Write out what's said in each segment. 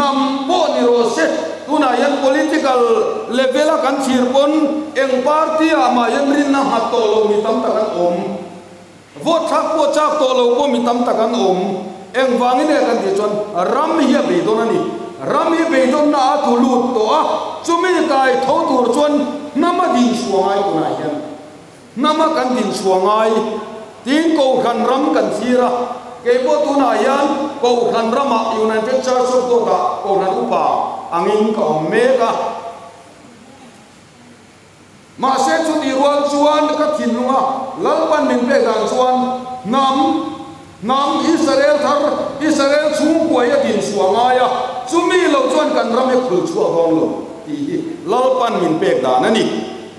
Hnam pawh ni rawh se, tunah hian political level a kan thlir pawn eng party ah mah hian rinna nghat tawh lo mi tam tak an awm. Vote thlak pawh chak tawh lo pawh mi tam tak an awm. Engvangin nge kan tih chuan ram hi a beidawn a ni. Ram hi beidawnna a tlu lut tawh a, chumi kai tho tur chuan hnam a din chhuah ngai tunah hian. Hnam a kan din chhuah ngai tiin Kohhran ram kan thlir a, kei pawh tunah hian Kohhran ramah United Church of God ah Kohhran upa angin ka awm mek a. Mahse chutih rual chuan ka thinlung a Lalpan min pek dan chuan hnam, hnam Israel thar, Israel chhungkua hi a din chhuah ngai a, chumi lo chuan kan ram hi khul chhuah dawn lo tih hi Lalpan min pek dan a ni.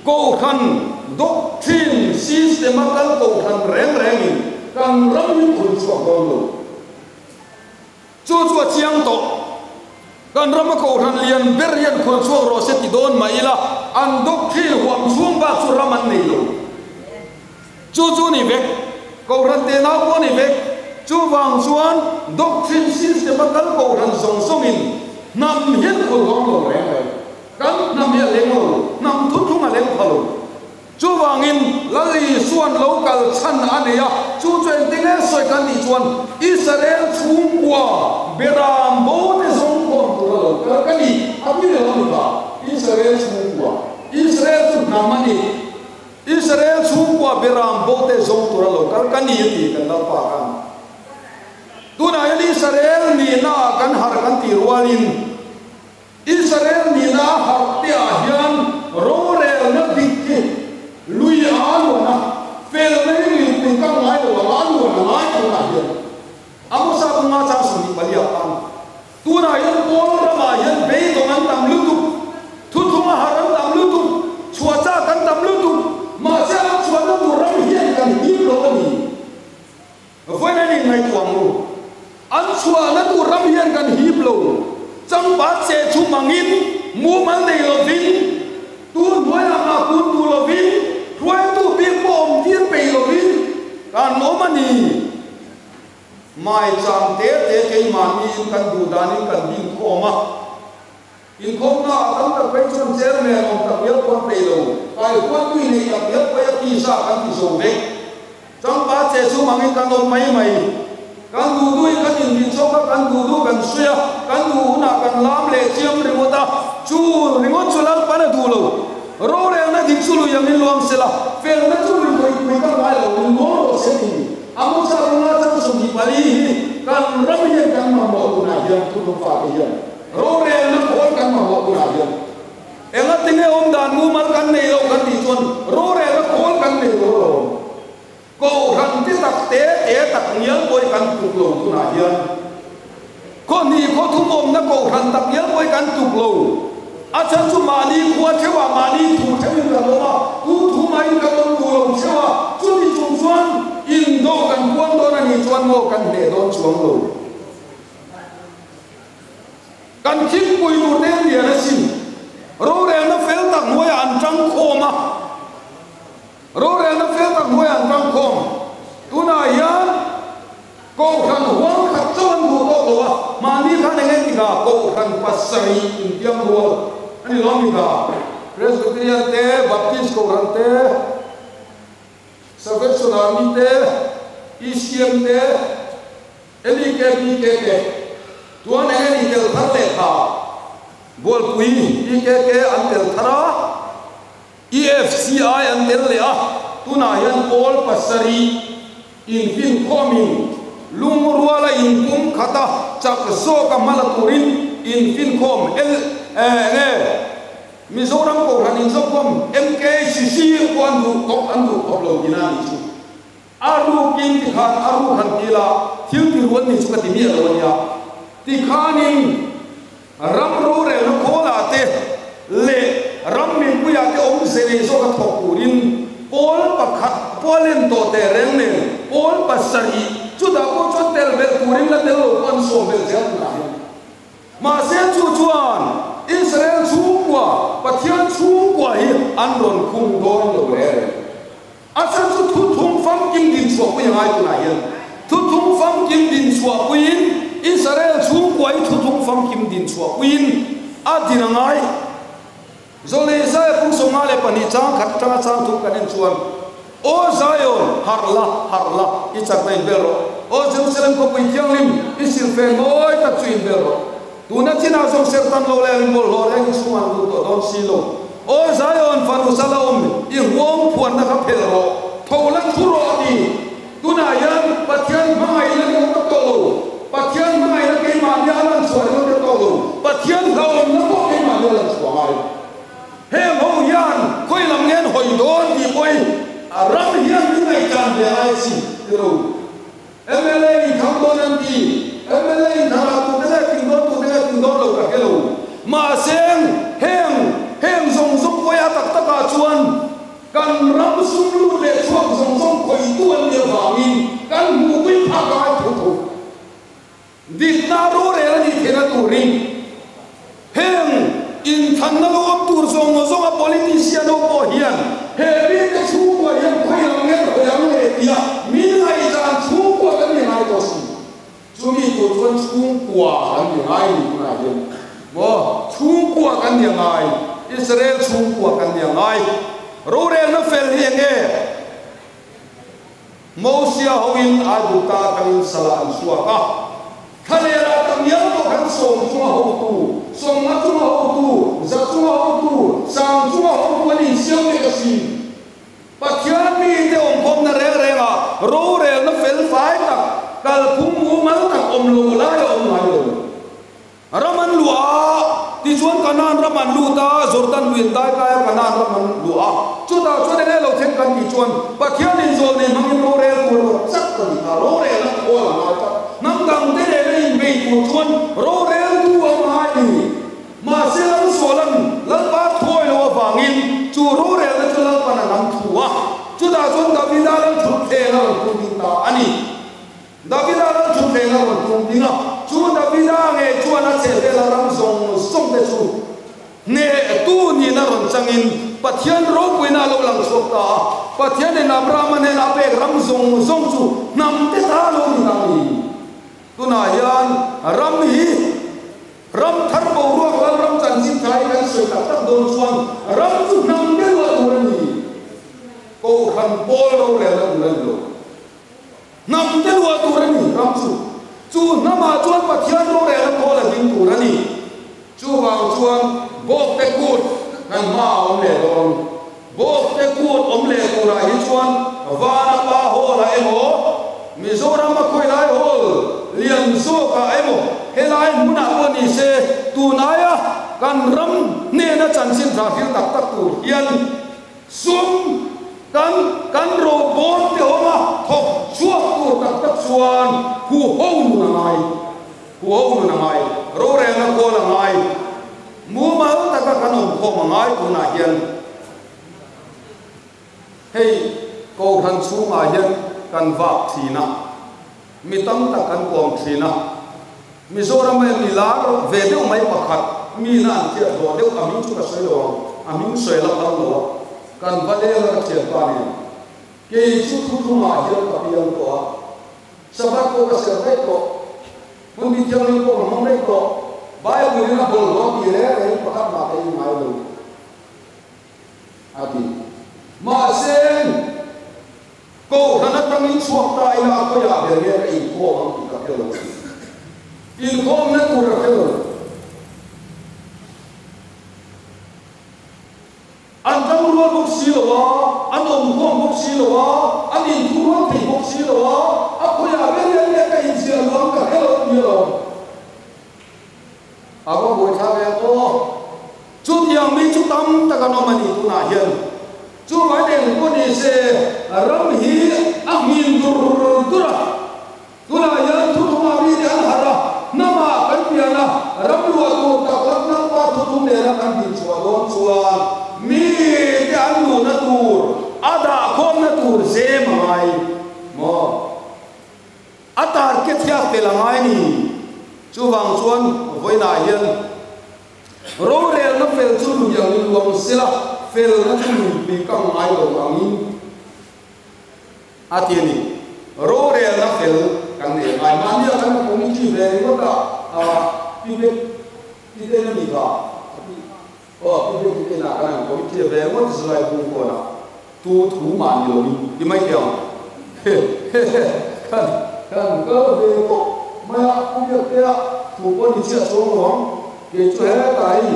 Kohhran doctrine system a kal kohhran reng rengin kan ram hi khul chhuak dawn lo. Chu chu a chiang tawh. Kan rama kohhran lian ber hian khul chhuak rawh se ti dawn mah ila, an doctrine huam chhung bak chu ram an nei lo. Chu chu ni vek. Kohhran tenau pawh ni vek. Chuvang chuan doctrine system a kal kohhran zawng zawngin hnam hian khul dawn lo reng reng. Kan hnam hi a leng lo, hnam thuthlung a leng pha lo. Chuvangin Lal Isuan lo kal chhan a nei a, chu chu engtin nge sawi kan tih chuan Israel chhungkua beram bo te zawng khawm tura lo kal ka ni a ti lo a ni ta. Israel chhungkua, Israel chu hnam a ni. Israel chhungkua beram bo te zawng tura lo kal ka ni a ti kan Lalpa khan. Tunah hian Israel nihna ah kan harh kan tih rualin, Israel nihna a harh te ah hian rorelna dik hi lui a a luan a, felna hi luipui kal ngai lo ang a a luan a ngai tunah hian Amosa bunga chang 24 ah khan tunah hian Paul ramah hian beidawng an tam lutuk, thuthlung a harh an tam lutuk, chhuah chak an tam lutuk, mahse an chhuahna tur ram hian kan hip lo a ni. Vawiin an inngaihtuah ang u. An chhuahna tur ram hian kan hip lo. Changpat che chu mangin, mumal nei lovin, tun hnuaiah ngah kun duh lovin, hruaitu bik pawh awm tir peih lovin kan awm a ni. Maicham te te keimahniin kan duh danin kan din khawm a. Inkhawmna ah tam tak phei chuan chairman awm tak hial pawn peih lo, kai huan tui nei tak hial pawh a tisa kan ti zo vek. Changpa che chu mangin kan awm mai mai. Kan duh duhin kan inrin chawk a, kan duh duh kan sawi a, kan duh hunah kan lam leh chiam ringawt a, chu ringawt chu Lalpan a duh lo. Rorelna dik chu lui angin luang se la, felna chu lui pui pui ka ngai lo, min luang rawh se ti. Amosa runga chang 24 hi kan ram hian kan mamawh tunah hian thuthlung fate hian. Rorelna khawl kan mamawh tunah hian enga tinge awm dan mumal kan nei lo kan tih chuan rorelna khawl kan nei lo alawm. Kohhran te tak te te tak ngial pawh hi kan tuk lo tunah hian. Khaw hnih khaw thum awmna kohhran tak ngial pawh hi kan tuk lo. A chhan chu mahni khua theuhah mahni thu theuhin kan awm a, tu thu mahin kan awm duh lo theuh a, chumi chung chuan indo kan puang dawn a nih chuan maw kan hneh dawn chuang lo. Kan thingpui tur te an lian asin. Rorelna fel tak hnuaiah an tang khawm a. Rorelna fel tak hnuaiah an tang khawm. Tunah hian Kohhran huang khat chauh an duh tawk lo a, mahni khan eng eng tikah Kohhran pasarih intiam rual a ni lo mi kha. Presbyterian te, Baptist Kohhran te, Salvation Army te, ECM te, LEKBK te chuan eng eng tel thar leh kha Bualpui EKK an tel thar a, EFCI an tel leh a, tunah hian pawl pasarih infinkhawmin lungruala inpum khat a chak zawk a hmala turin infinkhawm L eng nge Mizoram Kohhran Inzawkhawm MKCC pawh an duh tawp an duh khawp lo tihna a nih chu. A rukin tikhan a ruk han ti la, thil ti rual ni chu ka ti miah lo a nia. Tikhanin ram rorelna khawlah te leh ram mipuiah te awmze nei zawk a thawk turin pawl pakhat pawlen tawh teh reng nen pawl pasarih chutah pawh chuan tel belh turin la tel lo pawh an sawm belh zel tunah hian. Mahse chu chuan Israel chhungkua, Pathian chhungkua hi an rawn khung dawn lo reng reng. A chhan chu thuthung famkim din chhuahpui a ngai tunah hian thuthung famkim din chhuahpuiin Israel chhungkua hi thuthung famkim famkim din chhuah puiin a din a ngai. Zawlei Isaiah pum 52 chang khat atanga chang thum kan en chuan, Aw Zion, harh la, harh la, i chakna inbel rawh. Aw Jerusalem khawpui thianghlim, i silhfen mawi tak chu inbel rawh. Tuna chinah zawng serhtan lo leh rinbawlhhlawh reng i chhungah an lut tawh dawn si lo. Aw Zion, fanu sala awm, i huang phuanna kha phelh rawh, tho la thu rawh a ti. Tunah hian Pathian hmangaihna ka hmu tawh lo, Pathian hmangaihna keimahni a lan chhuah ringawt ka tawh lo, Pathian hlauhawmna pawh keimahni a lan chhuah ngai. Heng ho hian khawi lam nge an hawi dawn tih pawhin ram hian min ngaihdan ve ngai a si ti lo. Mla in thang dawn an ti, mla in thang ah tute nge tling dawn tute nge tling dawn lo ka hre lo. Mahse heng heng zawng zawng pawih a tak takah chuan Kan ram sum lut leh chhuak zawng zawng khawitu an nih avangin kan hmuhpui phak a ngai tho tho. Dikna rorel a nih theihna turin heng inthanna lo awm tur zawng zawnga politician ho pawh hian he mite chhungkua hian khawi ang nge khawi ang leh tia min ngaihdan chhungkua kan ni ngai tawh si. Chumi tur chuan chhungkua kan ni ngai ni tunah hian maw? Chhungkua kan ni ngai, Israel chhungkua kan ni ngai. Rorelna fel hi eng nge? Mosia hoin Aigupta atangin salah an chhuak a, thlalerah tam hial pawh kan sawm chunga hotu, sawmnga chunga hotu, za chunga hotu, sang chunga hotu an insiam vek asin. Pathian mite awmkhawmna reng rengah rorelna fel fai tak, kalphung mumal tak awm lo lai a awm ngai lo. Ram an luah a, tichuan Kanaan ram an lut a, Jordan lui an dai kai a, Kanaan ram an luah a. Chutah chuan enge lo thleng kan tih chuan Pathianin zawlnei hmangin rorel tur rawt chak ka ni kha, rorelna khawl a ngai tak. Hnam dangte nena inbei tur chuan roreltu a ngai ni. Mahse Lalsualan Lalpa thuawi lo avangin chu rorelna chu Lalpan a nam thu a, chutah chuan Davida lal thutthleng a rawn tum ding ta a ni. Davida lal thutthleng a rawn tum ding a, chu Davida ngei chuan a chhehvela ram zawng zawng te chu hnehtu niin a rawn changin Pathian ropuina a lo lang chhuak ta a, Pathianin Abrahama hnena a pek ram zawng zawng chu hnam te ta lo ni ta a ni. Tunah hian ram hi Ram thar boruak Lalram chanchin tha hi kan sawi tak tak dawn chuan ram chu hnam deuh a tur a ni. Kohhran pawl rorelna tur a ni lo. Hnam deuh a tur a ni ram chu. Chu hnamah chuan Pathian rorelna khawl a ding tur a ni. Chuvang chuan Bawkte kut kan hma a awm leh dawn. Bawkte kut awm leh turah hi chuan Vana Pa Hall-ah emaw, Mizoram a khawi lai hall lian zawkah emaw helai hmunah pawh ni se, tunaia kan ram hnena chanchin tha hril tak tak tur hian sum kan kan robawn te awma thawk chhuak tur tak tak chuan huho nun a ngai, huho nun a ngai, rorelna khawl a ngai. Mumal taka kan awm khawm a ngai tunah hian hei Kohhran chhungah hian kan vak thin a, mi tam tak kan kawm thin a, Mizoram a mi lar ve deuh mai pakhat mi na an thiat hlawh deuh a hming chu ka sawi lo ang, a hming sawi la phal lo a, kan va leng a ka thianpa nen kei chu thuthlungah hian ka piang tawh a, Sabbath pawh ka serh daih tawh. Hmun mi thianghlim pawh ka hmang daih tawh. Bible in a bawlhhlawh tih reng reng pakhat mah ka in ngai lo, a ti. Mahse, Kohhran atangin chhuak ta ila a khawiah ber nge ka inkhawm ang tih ka hre lo. Inkhawmna tur a hre lo. An tangrual bawk si lo a, an awmkhawm bawk si lo a, an inthurual thei bawk si lo a, a khawiah ber hian nge ka inziah luang ka hre lo nia lo. A va buaithlak em aw. Chutiang mi chu tam tak an awm a ni tunah hian. Chuvai eng pawh ni se, ram hi a hmin dur dur a. Tunah hian thuthumah mite an harh a, hnamah kan pian a, ram luah tur tak lak Lalpa thuthum nena kan dinchhuah dawn chuan mite an luhna tur, a dahkhawmna tur zem a ngai maw? A target hi a fel a ngai ni. Chuvang chuan vawiinah hian rorelna fel chu lui angin luang sela, felna chu luipui ka ngai lo angin, A ti a ni. Rorelna fel kan nei a ngai. Mahnia kan committee ve ringawt a, pi vek. Pite na mi kha aw pu biak pite na kan ang committee ve ngawt zilai bung kawn ah tu thu mah ni lo in ti mai teh ang hehehe kan kan kal ve tawp mai a pu biak te a thu pawh ni chiah chuang lo ang kei chu hetah hei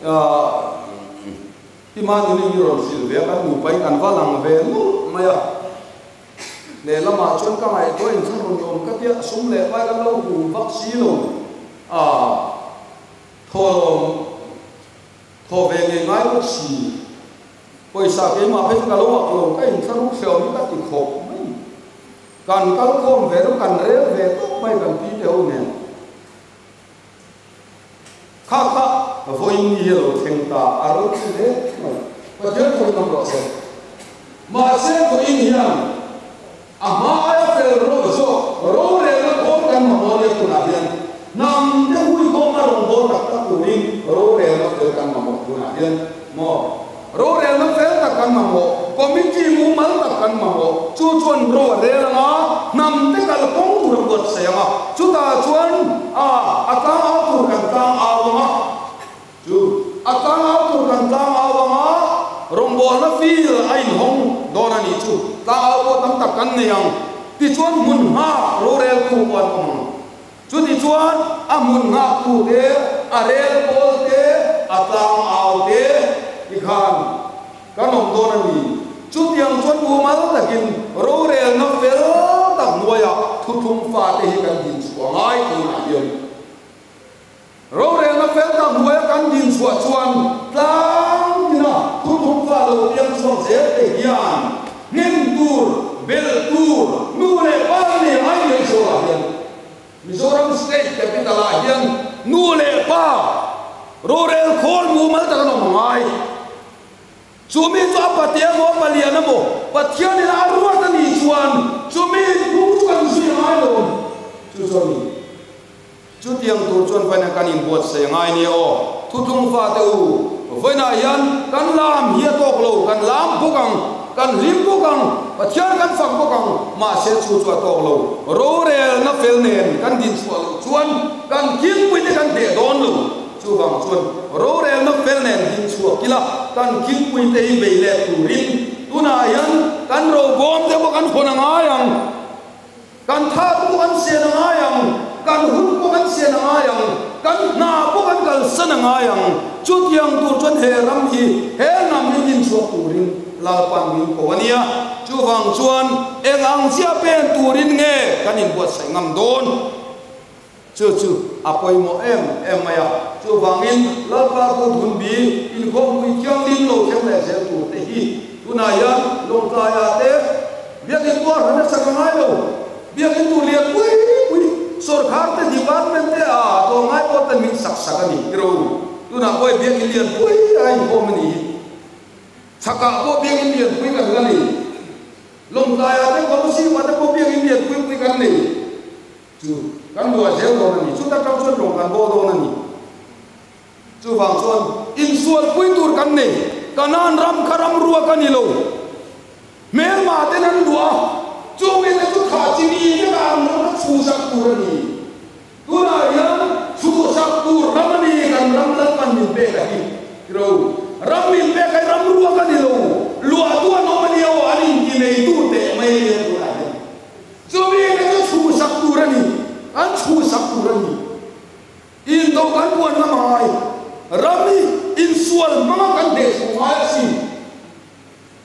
ah ti mahni ni hi rawn hrilh ve a kan nupa in kan va lang ve nulh mai a. Lehlamah chuan ka ngaihtuah in thla rawn awm ka tia sum leh pai kan lo hum vak si lo a, thawhlawm thaw ve ngei ngai bawk si. Pawisa keimah phei chu ka lo ak lo, ka in thla ruk hreh awm hi ka ti khawp mai. Kan kal khawm ve ru kan rel ve tawp mai kan pi te ho nen. Kha kha vawiin ni hi a lo thleng ta a ro chu hle mai. Pathian pawhin awm rawh se. Mahse vawiin hian a hma aia fel rawh zawk rorelna khawl kan mamawh nia tunah hian hnam te hui khawmna rawngbâwl tak tak turin rorelna fel kan mamawh tunah hian maw? Rorelna fel tak kan mamawh, committee mumal tak kan mamawh, chu chuan ro a rel ang a, hnam te kal kawng tur a buatsaih ang a, chutah chuan a a tlang au tur kan tlang au ang a, chu a tlang au tur kan tlang au ang a, rawngbawlna field a inhawng dawn a nih chu, tlang au pawh tam tak kan nei ang, tichuan hmun nghak rorel tu pawh an awm ang. Chutichuan, a hmun nghaktu te, a rel pawl te, a tlangau te ti khan kan awm dawn a ni. Chutiang chuan mumal takin rorelna fel tak hnuaiah thuthlung fate hi kan dinchhuah ngai tunah hian. Rorelna fel tak hnuaia kan dinchhuah chuan tlang tina thuthlung fa lo piang chhuak zel te hian hnem tur, belh tur, nu leh pa nei ai nei zawlah hian Mizoram State Capital ah hian nu leh pa rorel khawl mumal tak an awm angai. Chumi chu a patea maw a palian emaw Pathianin a ruat a nih chuan chumi hnung chu kan zui angai lo. Chu chu a ni. Chutiang tur chuan vawiinah kan inbuatsaih a ngai nia aw. Thutlung fate u, vawiinah hian kan lam hi a tawk lo, kan lam bawk ang, kan hlim bawk ang, Pathian kan fak bawk ang, mahse chu chu a tawk lo. Rorelna fel nen kan dinchhuah loh chuan kan khingpuite kan hneh dawn lo. Chuvang chuan rorelna fel nen dinchhuak ila kan khingpuite hi bei let turin tunah hian kan robawm te pawh kan hawn a ngai ang. Kan tha pawh kan sian a ngai ang, kan hun pawh kan sian a ngai ang, kan hna pawh kan kalsan a ngai ang. Chutiang tur chuan he ram hi, he hnam hi dinchhuak turin Lalpan min ko a nia. Chuvang chuan eng ang chiah pen turin nge kan inbuatsaih ngam dawn? Chu chu a pawimawh em em mai a. Chuvangin Lalpa kut hun bi inkhawmpui thianghlim lo thleng leh zel tur te hi tunah hian Lawngtlaiah te Biakin tuar han a sak a ngai lo. Biakin tur lian pui pui sawrkhar te department te a tlawmngai pawh ten min sak sak a ni tiro. Tunah pawh biakin lian pui a inkhawm a ni hi. Chhakah pawh biakin lian pui kan la nei. Lawngtlaiah te Kolosipah te pawh biakin lian pui pui kan nei. Chu kan buai zel dawn a ni. Chuta tang chuan lawng kan baw dawn a ni. Chuvang chuan insualpui tur kan nei. Kanaan ram kha ram ruak a ni lo. Hmelma ten an luah a, chungin te chu thah chi mi vekah an ram kha chhuhsak tur a ni. Tunah hian chhuhsak tur ram a ni kan ram Lalpan min pek a hi. Tiro, ram min pek a hi ram ruak a ni lo. Luahtu an awm a ni aw, an intineitu teh mai a nia tunah hian. Chumi te chu chhuhsak tur a ni, an chhuhsak tur a ni. Indo kan buan ngam a ngai, ram hi insual hmanga kan hneh chhuh ngai a si.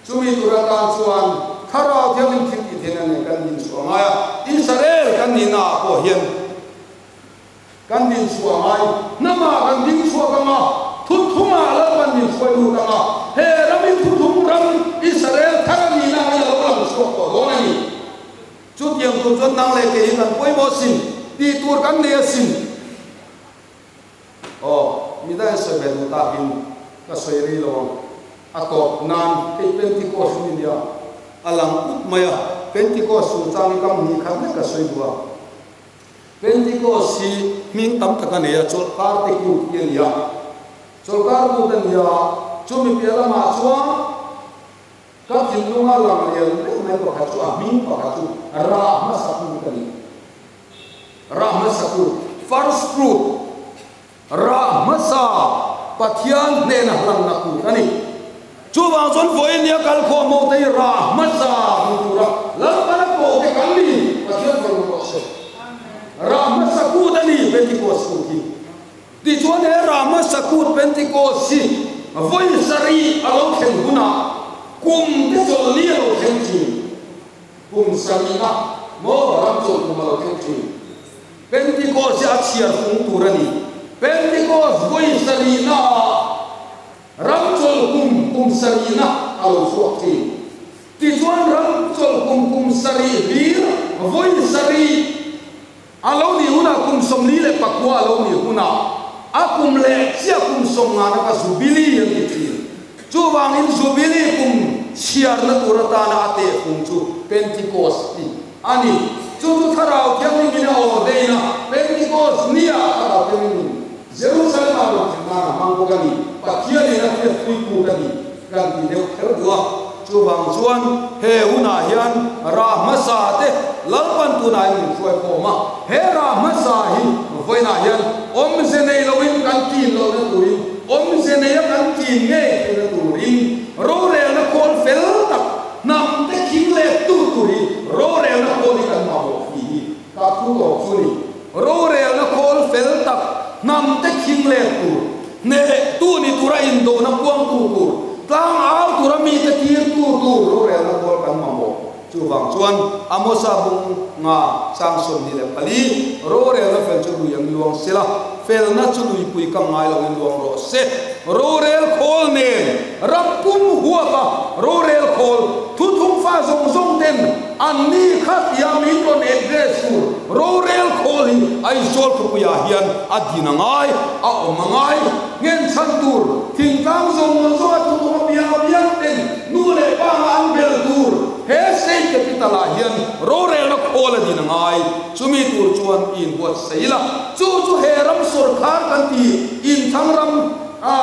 Chumi tur atan chuan Thlarau Thianghlim thil tih theihna nen kan dinchhuah a ngai a, Israel kan nihna ah pawh hian kan dinchhuah a ngai. Hnamah kan dingchhuak ang a, thuthungah Lalpan min hruai lut ang a, he ram hi thuthung ram Israel thar a nihna angin a lo lang chhuak tawh dawn a ni. Chutiang tur chuan nang leh kei hi kan pawimawh asin, tih tur kan nei asin. Aw, midang sawi ve duh takin ka sawi rih lo ang. A tawp nan hei Pentecost ni nia a lang ut mai a, Pentecost chungchang hi kam hnih khat lek ka sawi duh a. Pentecost hi hming tam tak a nei a, chawlhkar te kut hi a ni a. Chawlhkar kut a ni a, chumi piah lamah chuan ka thinlunga lang lian deuh mai pakhat chu a hming pakhat chu Rah hmasa kut a ni. Rah hmasa kut, first fruit. Rah hmasa Pathian hnena hlanna kut a ni. Chuvang chuan vawiin nia kalkhawm ho te hi rah hmasa hmu tura Lalpana pawh te kan ni, Pathian fanu rawh se. Rah hmasa kut a ni Pentecost kut hi. Tichuan he rah hmasa kut Pentecost hi vawi sarih a lo thlen hunah kum te chawlhni a lo thleng thin. Kum sarihna maw ram chawlh kum a lo thleng thin. Pentecost hi a chhiar fung tur a ni. Pentecost vawi sarihnaah ram chawlh kum kum sarihna a lo chhuak thin. Tichuan ram chawlh kum kum sarih hlir vawi sarih a lo nih hunah kum 49 a lo nih hunah a kum leh chiah kum sawmngana kha Jubilee an ti thin. Chuvangin Jubilee kum chhiarna tur atana a tehfung chu Pentecost hi a ni. Chu chu Thlarau Thianghlimin a ordain a, Pentecost nia Thlarau Thianghlimin Jerusalem-ah rawn thlen nan a hmang bawk a ni. Pathianin a hriatpui kut a ni kan ti deuh kher duh a. Chuvang chuan he hunah hian rah hmasa te Lalpan tunah hian min hruai khawm a, he rah hmasa hi vawiinah hian awmze nei loin kan tlin lohna turin, awmze neia kan tlin ngei theihna turin rorelna khawl fel tak hnam te khing leh tu tur hi rorelna khawl hi kan mamawh tih hi ka thu tawp chu a ni. Rorelna khawl fel tak hnam te khing leh tur, hneh tu ni tura indona puangtu tur, tlang au tura mite tirtu tur rorelna khawl kan mamawh. Chuvang chuan Amosa bung nga chang 24, Rorelna fel chu lui ang luang se la, felna chu luipui kam ngai loin luang rawh se. Rorel khawl nen ram pum huapa rorel khawl thuthung fa zawng zawng ten an ni kha tia min rawn address tur rorel khawl hi Aizawl khawpuiah hian a din a ngai, a awm a ngai. Nghen chhan tur thingtlang zawng zawnga thuthung apiang apiang ten nu leh pa anga an bel tur he state capital ah hian rorelna khawl a din a ngai. Chumi tur chuan i inbuatsaih la, chu chu he ram sawrkhar kan ti inthlang ram a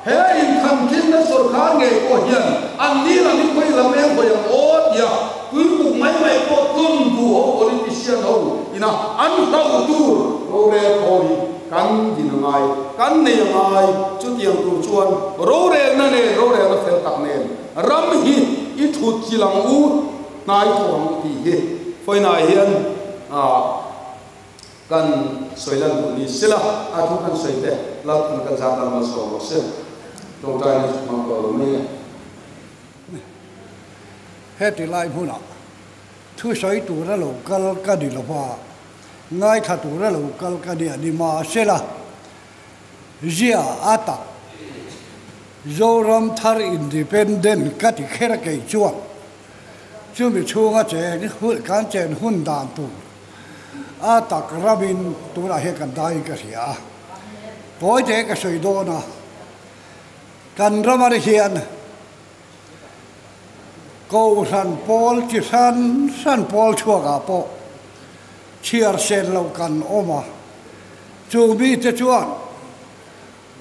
he inthlan tlinna sawrkhar ngei pawh hian an ni lam in khawi lam eng hawi ang aw tia tuipuk mai mai pawh tlawn duh ho politician ho ina an hlauh tur rorel khawl hi kan din a ngai, kan nei a ngai. Chutiang tur chuan rorelna nen rorelna fel tak nen ram hi i thut chilh ang u. Hnai thawh ang u tih hi fawihnah hian kan sawi lan duh ni sela, a thu kan sawi te Lalpan kan zat a malsawm rawh se. Tawngtaina chu hmang tawh lo mai e. Heti lai hmunah thusawi tura lo kal ka ni lo va, ngaithla tura lo kal ka ni a ni mahsela, Zia a tak Zoram thar independent ka ti kher kei chuan chumi chhunga chen kan chen hun dan tur a tak ramin tunah hian kan daiin ka hria a. Pawite ka sawi dawn a, kan ramar hian Kohhran pawl chi hran hran pawl chhuakah pawh chhiar sen lo kan awm a, chu mite chuan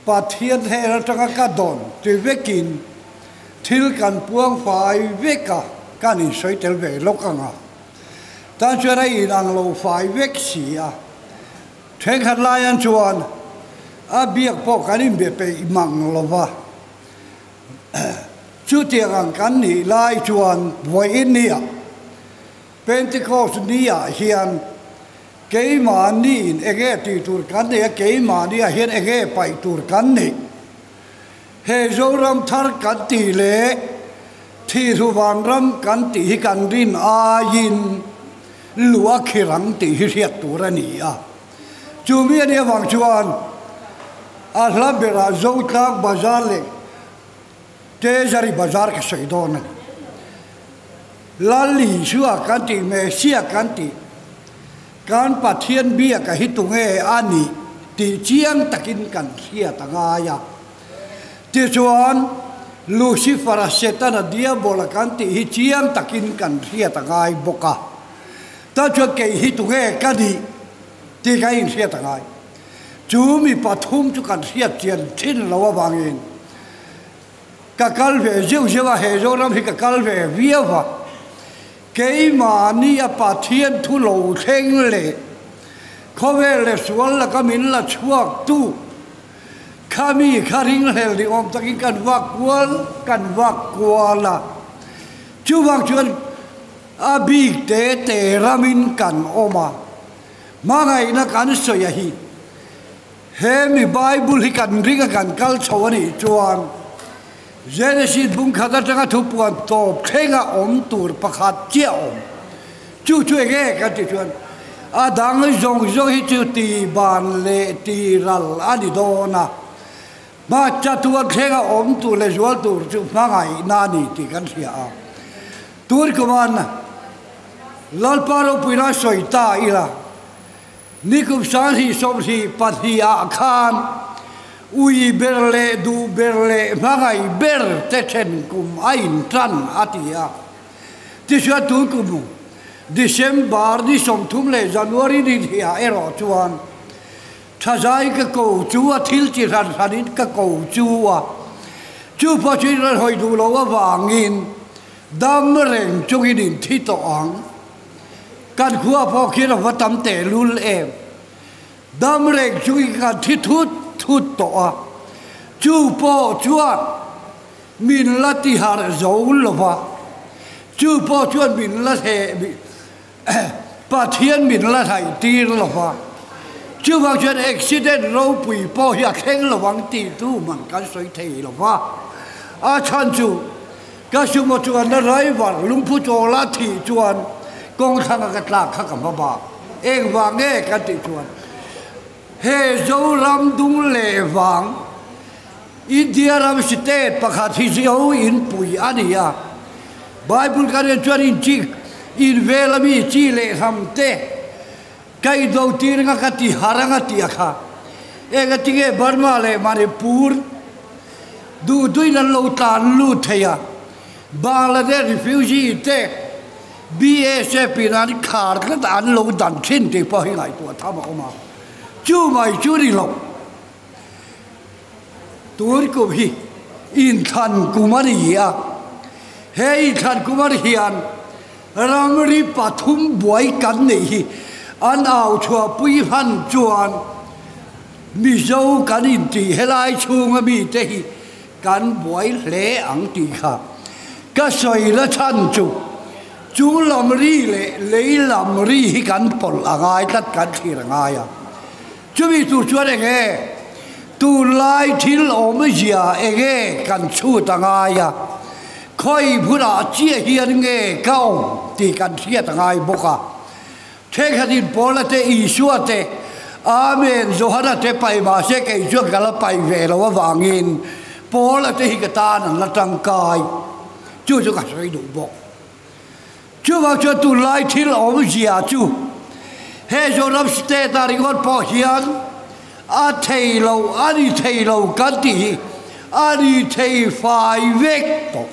Pathian hnen atanga ka dawn ti vekin thil kan puang fai vek a, kan insawi tel ve lawk ang a. Tan chuan a inang lo fai vek si a, thenkhat laian chuan a biak pawh kan inbe peih mang lo va. Chutiang ang kan nih lai chuan vawiin nia Pentecost niah hian keimahniin enge tih tur kan nei a, keimahniah hian enge paih tur kan nei. He Zoram thar kan tih leh Thihlu vanram kan tih hi kan rin aiin luh a khir ang tih hi hriat tur a ni a. Chumi a nih avang chuan a hla berah Zotlang Bazar leh Treasury Bazar ka sawi dawn a ni. Lal Isua kan tih, Messiah kan tih, kan Pathian biaka hi tunge a nih tih chiang takin kan hriat a ngai a. Tichuan, Lucifer-a, Setana, Diabola kan tih hi chiang takin kan hriat a ngai bawk a. Ta chuan kei hi tunge ka nih tih ka inhriat a ngai. Chu mi pathum chu kan hriat chian thin lo avangin ka kal ve zeuh zeuh a, he Zoram hi ka kal ve viau a. Keimahni a Pathian thu lo thleng leh khawvel leh sual laka min la chhuaktu. Khami kha ringhlel ni awm takin kan vak kual kan vak kual a. Chuvang chuan a bik te te ramin kan awm a. Hmangaihna kan sawi a hi. He mi Bible hi kan ring a kan kal chho a nih chuan Genesis bung khat atanga thupuan tawp thlenga awm tur pakhat chiah awm. Chu chu enge kan tih chuan a dang zawng zawng hi chu ti ban leh ti ral a ni dawn a, hmacha tuan thlenga awm tur leh zual tur chu hmangaihna a ni tih kan hria a. Tun kuman Lalpa ropuina sawi ta ila. Nikum 2022 ah khan ui ber leh duh ber leh hmangaih ber te then kum a in tan a ti a. Tichuan tun kum December ni 30 leh January ni hnih ah erawh chuan thazai ka ko chu a thil chi hran hran in ka ko chu a. Chu pawh chu in rawn hawi duh loh avangin dam reng chungin in thi tawh ang. Kan khua pawh khian a va tam tehlul em. Dam reng chungin kan thi thut thut tawh a, chu pawh chuan min la ti harh zo lo va, chu pawh chuan min la hleh Pathian min la hnaih tir lo va, chuvang chuan accident ropui pawh hi a thleng lo ang tih tu man kan sawi thei lo va, a chhan chu Ka sumo chuan na driver lungphu chawl a thih chuan kawng thlanga ka tlak kha ka hma bak. Engvang nge kan tih chuan he Zoram dung leh vang India ram state pakhat hi Zo in pui a ni a. Bible kan en chuan in chi in vel ami chi leh hlam te ka indo tir anga ka ti har anga tih a kha. Engatinge Burma leh Manipur Duh duin an lo tlan lut thei a, Bangladesh refugee te BSF in an khar tlat a, an lo dan thin tih pawh hi ngaihtuah tham a awm a, chu mai chu ni lo. Tun kum hi inthlan kum a ni a, he inthlan kum ah hian ramri pathum buai kan neih hi an au chhuahpui hman chuan Mizo kan intih helai chhunga mite hi kan buai hle ang tih kha ka sawi la chhan chu, chu lam ri leh lei lam ri hi kan pawlh a ngai tlat kan thlir a ngai a. Chumi tur chuan eng nge tunlai thil awmzia eng nge kan chhut a ngai a, khawi hmunah chiah hian nge ka awm tih kan hriat a ngai bawk a. Thenkhatin Paula te, Isua te, Amen, Johana te paih mahse kei chuan ka la paih ve lo avangin Paula te hi ka tan an la tangkai. Chu chu ka sawi duh bawk. Chuvang chuan tunlai thil awmzia chu he Zoram state ah ringawt pawh hian a thei lo, a ni thei lo kan tih hi a ni thei fai vek tawh.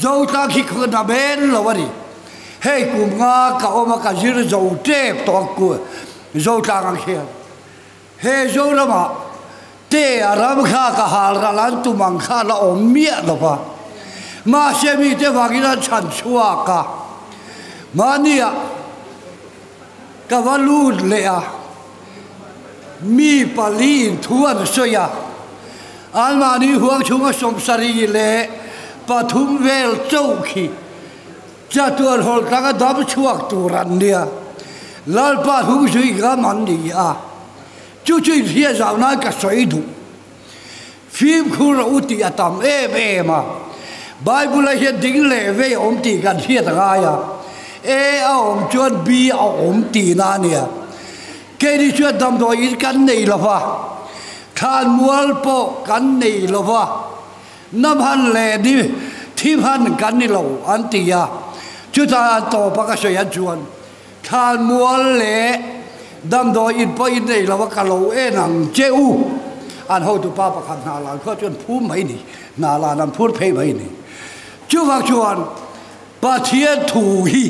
Zotlang hi ka na men lo a ni. Hei kum nga ka awm a ka zir zo tep tawh a ku Zotlang ang khian. He Zoramah te a ram kha ka hal ral an tum ang kha la awm miah lo va. Mahse mite vangin an chhan chhuak a. Mahnia ka va lut leh a, mi pali in thu an sawi a. Anmahni huang chhunga 73 vel chauh khi chatuan hawl tanga dam chhuak tur an nia. Lalpa hnung zui ngam an ni a, chu chu inhriat zau nan ka sawi duh. Fimkhur a u tih a tam em em a, Bible-ah hian ding leh vei a awm tih kan hriat a ngai a, A a awm chuan B a awm tihna a nia. Keini chuan damdawi in kan nei lo va, thlanmual pawh kan nei lo va, namhan leh ni thimhan kan ni lo an ti a. Chutah an tawpa ka sawi an chuan thlanmual leh damdawi in pawh in nei lo va ka lo en ang che u. An hotupa pakhat hna lan khuah chuan phum mai ni, hna lan an phur phei mai ni. Chuvang chuan Pathian thu hi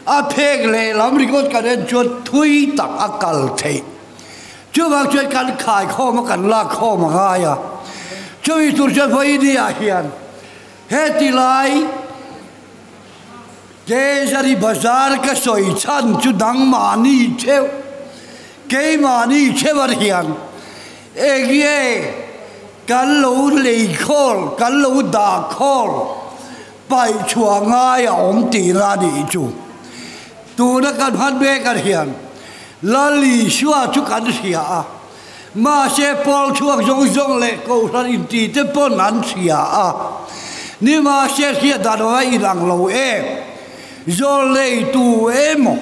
a phek lehlam ringawt kan en chuan thui tak a kal theih. Chuvang chuan kan khaikhawm a kan lakkhawm a ngai a. Chumi tur chuan vawinia hian heti lai Treasury Bazar ka sawi chhan chu dangmahni theuh, keimahni theuh ar hian. Enge kan lo lei khawl, kan lo dah khawl paih chhuah ngai a awm tihna a nih chu. Tuna kan hman mek ah hian Lal Isua chu kan hria a, mahse pawl chhuak zawng zawng leh Kohhran inti te pawn an hria a, nimahse hriat dan awm a inang lo em, zawl nei tu emaw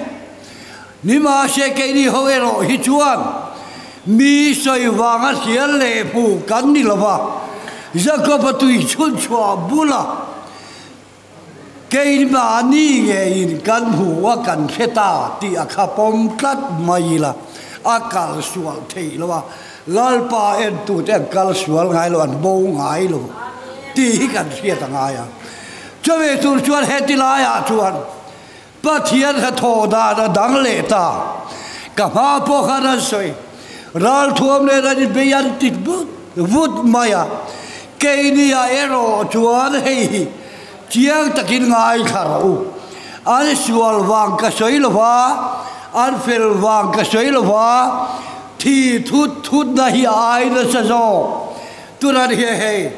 Nimahse keini ho erawh hi chuan mi sawi vanga hlial leh hmuh kan ni lo va, Jakob-a tui chhun chhuah bula keimahni ngeiin kan hmu a kan hre ta tih a kha pawm tlat mai ila, a kal sual theih lo a, Lalpa entute an kal sual ngai lo, an bo ngai lo tih hi kan hriat a ngai a. Chumi tur chuan heti laiah chuan Pathian hnathawh dan a dang leh ta. Ka hma pawh khan an sawi, Ralthuam nen an inbei an ti vut vut mai a, keini-ah erawh chuan hei hi chiang takin ngaithla rawh u. An sual vang ka sawi lo va, an fel vang ka sawi lo va, thi thut thutna hi a ai nasa zawk. Tunah hian hei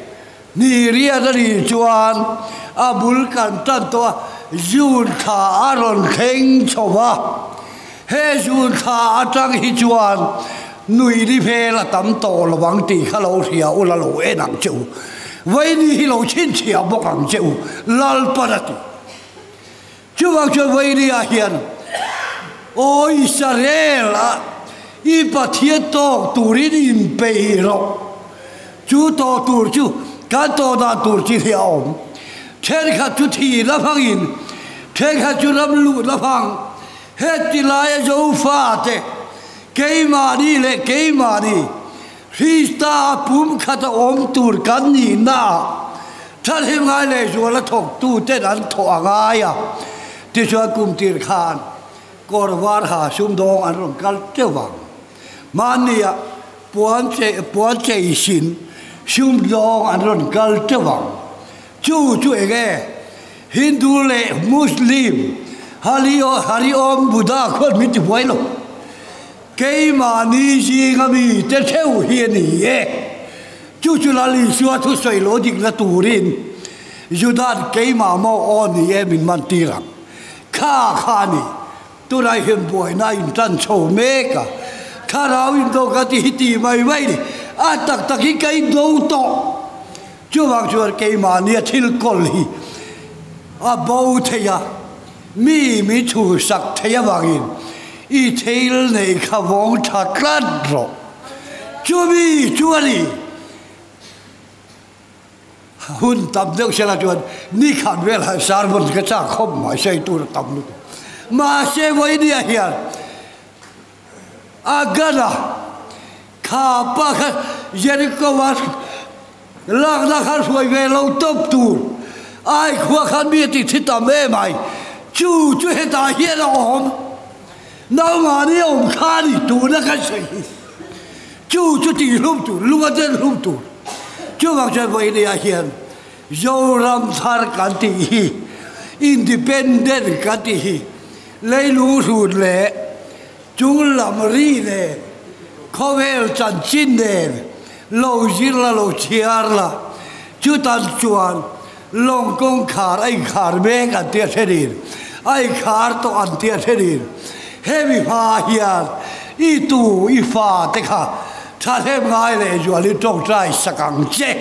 Ni riat a nih chuan a bul kan tan tawh a, June thla a rawn thleng chho va. He June thla atang hi chuan nui ni hmel a tam tawh lo ang tih kha lo hria u la lo en ang che u. Vaini hi lo chhinchhiah bawk ang che u, Lalpan a ti. Chuvang chuan Vaini-ah hian, Aw Israel, i Pathian tawk turin inpeih rawh. Chu tawh tur chu kan tawh dan tur chi hi a awm. Thenkhat chu thi la hmangin, thenkhat chu ram luh la hmang. Heti laia Zofate, keimahni leh keimahni, Krista pum khat a awm tur kan nihnaah thahnem ngai leh zuala thawktuten an thawh a ngai a. Tichuan kum tir khan kawr var ha sumdawng an rawn kal teuh vang. Mahnia puan chei puan chei sin sumdawng an rawn kal teuh vang. Chu chu eng e? Hindu leh Muslim, Hari Hari Om Buddha khuan min ti buai lo. Keimahni zinga mi te theuh hi a ni e. Chu chu Lal Isua thusawi lo dikna turin Juda'n keimah maw aw ni e min man tir ang. Kha kha a ni. Tunah hian buaina a intan chho mek a. Thlarau indo ka ti hi ti mai mai ni. A tak tak hi ka indo tawh. Chuvang chuan keimahnia thil kawl hi a bo thei a. Mi mi chhuhsak thei avangin i thil nei kha vawng tha tlat rawh. Chumi chu a ni. Hun tam deuh sela chuan ni khat vel han sermon ka chak khawp mai sei tur a tam lutuk. Mahse vawinia hian a gana kha pa kha Jericho-a Lakna kha hruai ve lo tawp tur ai khua khan mi a ti thi tam em ai, chu chu hetah hian a awm, naumahni a awm kha a ni tuna kan sawi hi, chu chu tih hlum tur, lung a den hlum tur, chuvang chuan vawinia hian Zoram thar kan tih hi, independent kan tih hi, leilung hrut leh Chung lam ri nen, khawvel chanchin nen lo zir la, lo chhiar la, chutan chuan lawng kawngkhar a inkhar mek an tia thenin, a inkhar tawh an tia thenin, hemi hma hian i tu i fa te kha thahnem ngai leh zualin tawngtai sak ang che,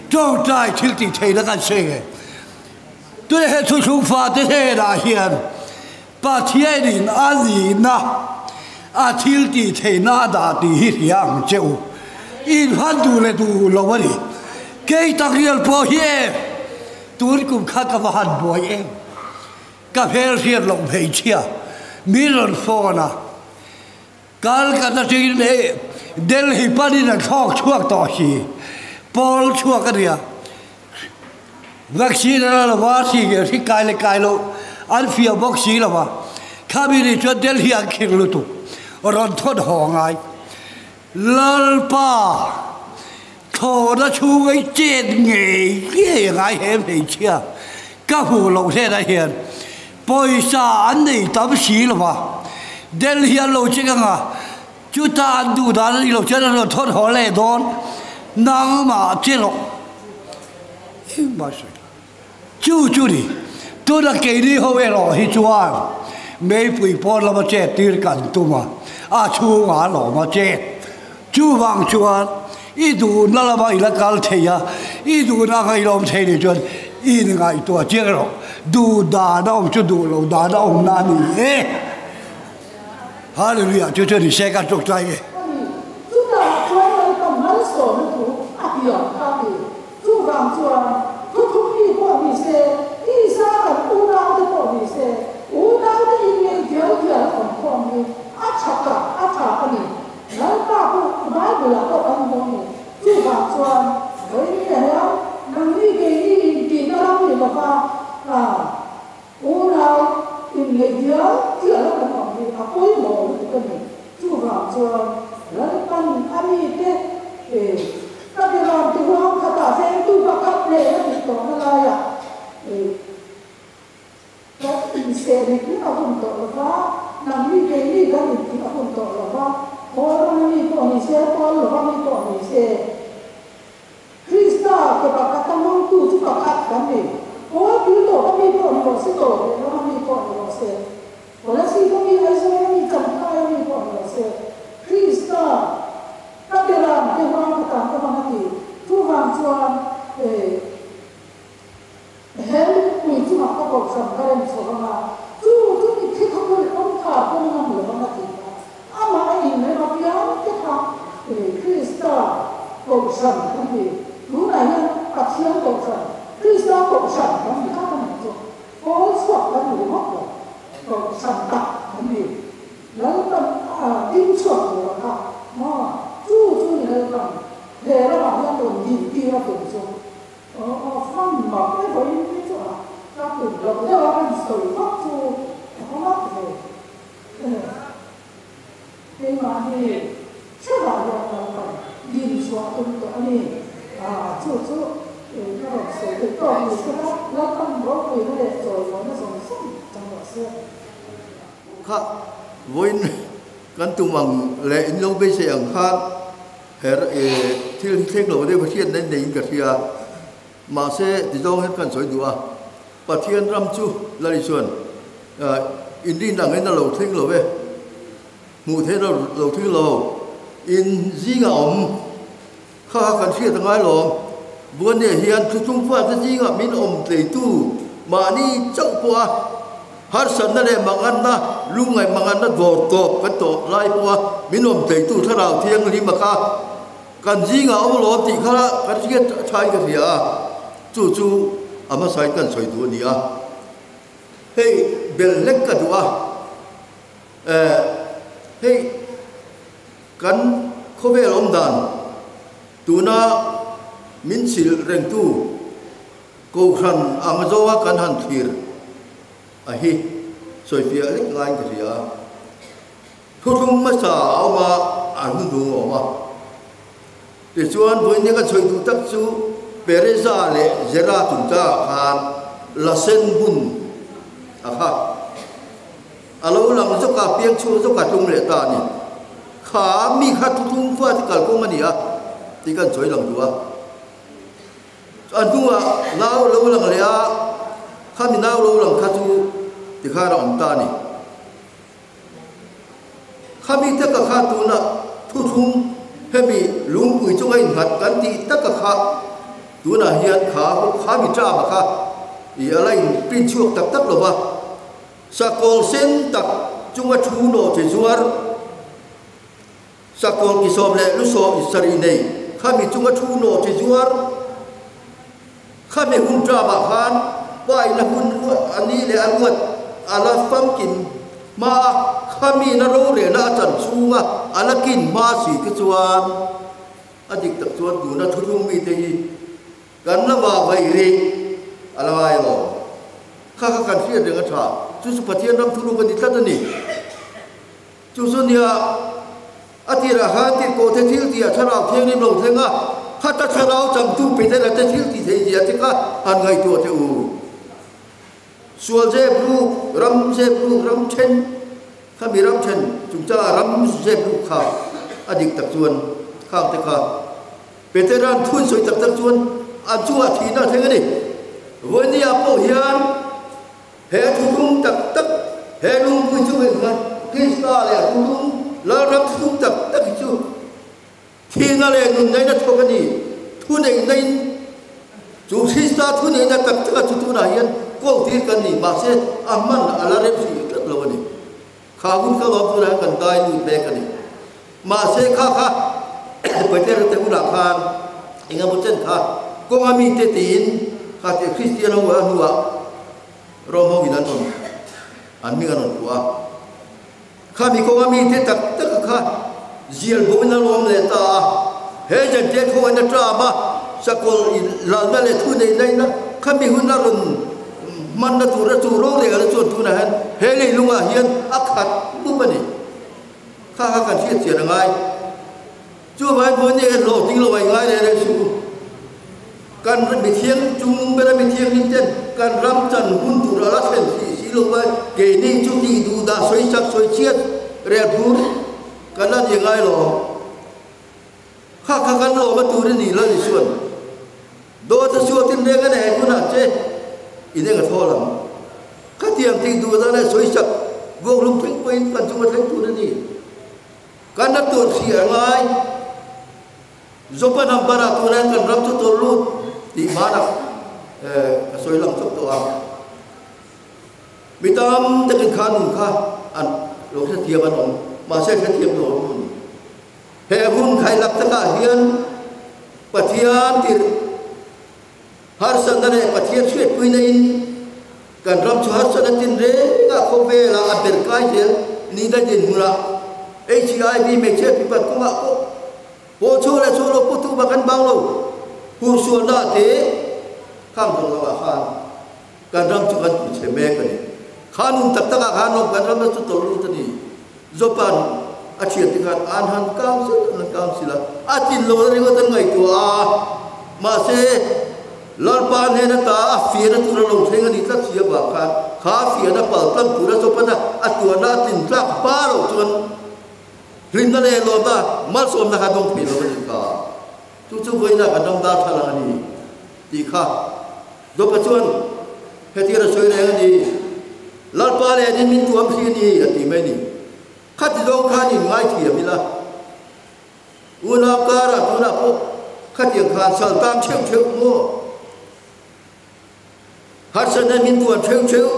tawngtai thil tih theihna kan sawi nge. Tuna he thuthlung fate hnenah hian Pathianin a nihna, a thil tih theihna a dah tih hi hria ang che u. In hman duh leh duh lo a ni. Kei tak rial pawh hi em? Tun kum kha ka va han buai em? Ka hmel hriat loh hmeichhia min rawn phone a. Kal ka ta ṭin e, Delhi panin a thlawk chhuak tawh si. Pawl chhuak a nia. Vaccine a la lo va, hri nge hri kai leh kai loh an fiah bawk si lo va. Khami nih chuan Delhi an khing lutuk. Rawn thawt haw ngai. Lalpa thlawhna chhung ei chet ngei ngei a ngai he hmeichhia ka hmuh loh hlenah hian pawisa an nei tam si lo va. Delhi an lo check anga. Chuta an duh dan a nih loh chuan an rawn thawn haw leh dawn. Nangmah che rawh. Engmah sawi lo. Chu chu ni. Tuna keini ho erawh hi chuan meipui pawn lama chet tir kan tum a, a chhungah lawm a chet. Chuvang chuan i duhna lama i la kal thei a, i duhna anga i la awm thei nih chuan i inngaihtuah chiang erawh duh dan a awm chu duh loh dan a awmna a ni e. Hallelujah! Chu chu ni se kan tuk tlai e. A ni, chutah chuan Lalpa malsawmna thu a tiam kha a ni. Chuvang chuan thuthlung mi pawh ni se, tisa kan unaute pawh ni se, unaute inngeih dial dial a awm khawm hi a tha tak a tha a ni. Lalpa pawh Bible-ah pawh kan hmu a ni. Chuvang chuan vawiin hian nangni keini intihna ram ni lova unau inngeih dial dial a kan awm hi a pawimawh lutuk a ni. Chuvang chuan Lalpan a mite ka biram ti huang khatah vengtu pakhat nen a tih tawhna laiah kan inseh nek nek a hun tawh lo va, nangni keini kan intih a hun tawh lo va, pawl rama mi pawh ni se, pawl lova mi pawh ni se, Krista ke pakhata mawngtu chu pakhat kan ni. Pawl pil tawpa mi pawh ni rawh se, tawh leh rama mi pawh ni rawh se, Kolasib a mi, Aizawl a mi, Champhai a mi pawh ni rawh se, Krista ka beram te huang ka tan ka hmang a ti. Chuvang chuan eh he lungpui chungah ka kohhran ka rem chho vang a, chu chu mitthi kha bul kawngkhar pawh ngam lo vang a ti kha. Amah a inrem apiang te kha Krista kohhran kan ti. Tunah hian Pathian kohhran, Krista kohhran kan ti kha kan ni chu. Pawl chhuak kan ni ringawt lo, kohhran tak kan ni. Lalpan a ding chhuak tur a kha maw? Chu chu ni Lalpan he ramah hian rawn din tir a tum chu. Aw aw fan mak e vawiin ni chu a ka tum loh deuh a kan sawi vak chu a va mak ve. Keimahni hrevah hian Lalpan din chhuah a tum tawh a ni. Chu chu ka rawn sawi theih tawk ni sela Lalpan ropuina leh chawimawina zawng zawng chang rawh se. Kha vawiin kan tum ang leh in lo beisei ang khan her thil hi thleng lo deuh hriatna in neiin ka hria. Mahse tizawng hian kan sawi duh a, Pathian ram chu Lali chuan in rin angin a lo thleng lo e, hmuh theih a lo thleng lo, in zingah awm kha kha kan hriat a ngai lawm. Buannia hian thuthlung fate zingah min awm tleitu mahni chauh pawha harsatna leh manganna, lungngaih manganna dawr tawp kan tawh lai pawha min awm tleitu Thlarau Thianghlim a kha Kan zingah awm lo tih kha kan hriat thain ka hria a, chu chu a hmasain kan sawi duh a ni a. Hei bel hlek ka duh a, eh hei kan khawvel awm dan tuna min chhilh rengtu Kohhran ang zawnga kan han thlir a hi sawifiah lek ngaiin ka hria a. Thuthlung hmasa a awm a, a hnuhnung a awm a. Tichuan, vawiin ka chhawi duh tak chu Pereza leh Zera chungchangah khan Lasen hun a kha a lo lang zawk a, piang chhuak zawk a tlung leh ta a ni. Kha mi kha thuthlung fate kalkawng a ni a tih kan chhawi lang duh a. A hnuah nau lo lang leh a, khami nau lo lang kha chu tikhan a awm ta a ni. Khami taka kha tuna thuthlung hemi lungpui chunga innghat kan tih taka kha tunah hian kha khami ṭama kha i a la in print chhuak tak tak lo va, sakawl sen tak chunga thu nawh che zuar, sakawl ki sawm leh lu sawm sarih nei khami chunga thu nawh che zuar, khami hun ṭamah khan paina hun a ni leh a luat a la famkin hma a, khami na rorelna a chan chhunga a la kin hma si te chuan a dik tak chuan tuna thuthlung mite hi kan la va vaih rih a la ngai lo. Kha kha kan hriat reng a tha, chu chu Pathian ram thuluk a ni tlat a ni. Chu chu nia, a tirah khan tirhkoh te thil tih a thlarau thianghlim lo thleng a, khata thlarau changtu Petera te thil tih theih zia te kha han ngaihtuah teh u. Sual zep ruk, ram zep ruk, ram then, khami ram then chungchangah ram zep ruk kha. A dik tak chuan khang te kha Petera'n thu in sawi tak tak chuan an chungah thihna a thleng a ni. Vawinia pawh hian he thuthlung tak tak, he lungpui chung in khan Krista leh a thuthlung Lalram thuthlung tak tak hi chu thihna leh nunneihna thawk a ni. Thuneihna in chu Krista thuneihna tak taka chu tunah hian kawltir kan ni. Mahse, a hman a la rem hrih tlat lo a ni. Kha hun kha lawm tunah hian kan dai lut mek a ni. Mahse kha kha Petera te hunah khan eng emaw chen kha kawnga mite tiin kha tih Kristian ho a hnuah Rom ho in an rawn an hming an rawn phuah a. Khami kawnga mite tak tak kha zial bo in a lawm leh ta a. He Jentail khawngain a ṭam a, sakawlh in lalna leh thu neihna in a khami hun a rawn hmanna tura chu rorel a chuan tunah hian he leilungah hian a khat mup a ni. Kha kha kan hriat chian a ngai. Chuvangin vawiin hi hlawh ding lo a i ngai reng reng suh u. Kan mithiang chung bera mithianghlim ten kan ram chan hun tur a la thlen thih si lo vai keini chu tih duh dah sawi chak sawi chhiat rel phur kan la ni ngai lo. Kha kha kan lawm a tur i nih lal Isuan dawt a suatin reng a nei hunah che in eng a thawl ang. Khatiang tih duh dan leh sawi sak vuakhlum thleng pawhin kan chung a thleng tur a ni. Kan la tur thli a ngai. Jopa number ah tunah hian kan ram chu tawlh lut tih hmanah ka sawi lang chawp tawh a. Mi tam takin kha nun kha an lo hrethiam an awm, mahse hrethiam lo an awm a ni. He hun khailak takah hian Pathian tirh harsatna leh Pathian hriatpuina in kan ram chu harsatna tin rengah khawvelah a ber kai zel ni daih dinhmunah HIV hmeichhia pipat kawngah pawh pawh chhuak leh chhuak lo pawh tumah kan bang lo hursualna te khang zawng zawngah khan kan ram chu kan tih chhe mek a ni. Kha nun tak takah khan kan ram chu tawlh lut a ni. Jopan a thian te khan an han kang zel an han kang sil a, a tlin lo na ringawt an ngaihtuah a, mahse Lalpa hnen ata a fiahna tur a lo thleng a ni tlat si avang khan kha fiahna pal tlang tura Jopana a tuarna a tlin tlak hma loh chuan hlimna leh lawmna malsawmna kha dawng thei lo a ni kha. Chu chu vawiina kan ram darthlalang a ni tih kha Jopa chuan hetiang a sawi reng a ni. Lalpa leh ni min tuam thli a ni a ti mai ni. Khati zawng khan in ngaithiam ila, unau karah tunah pawh khatiang khan sal tang theuh theuh maw? Harsatna min tuan theuh theuh,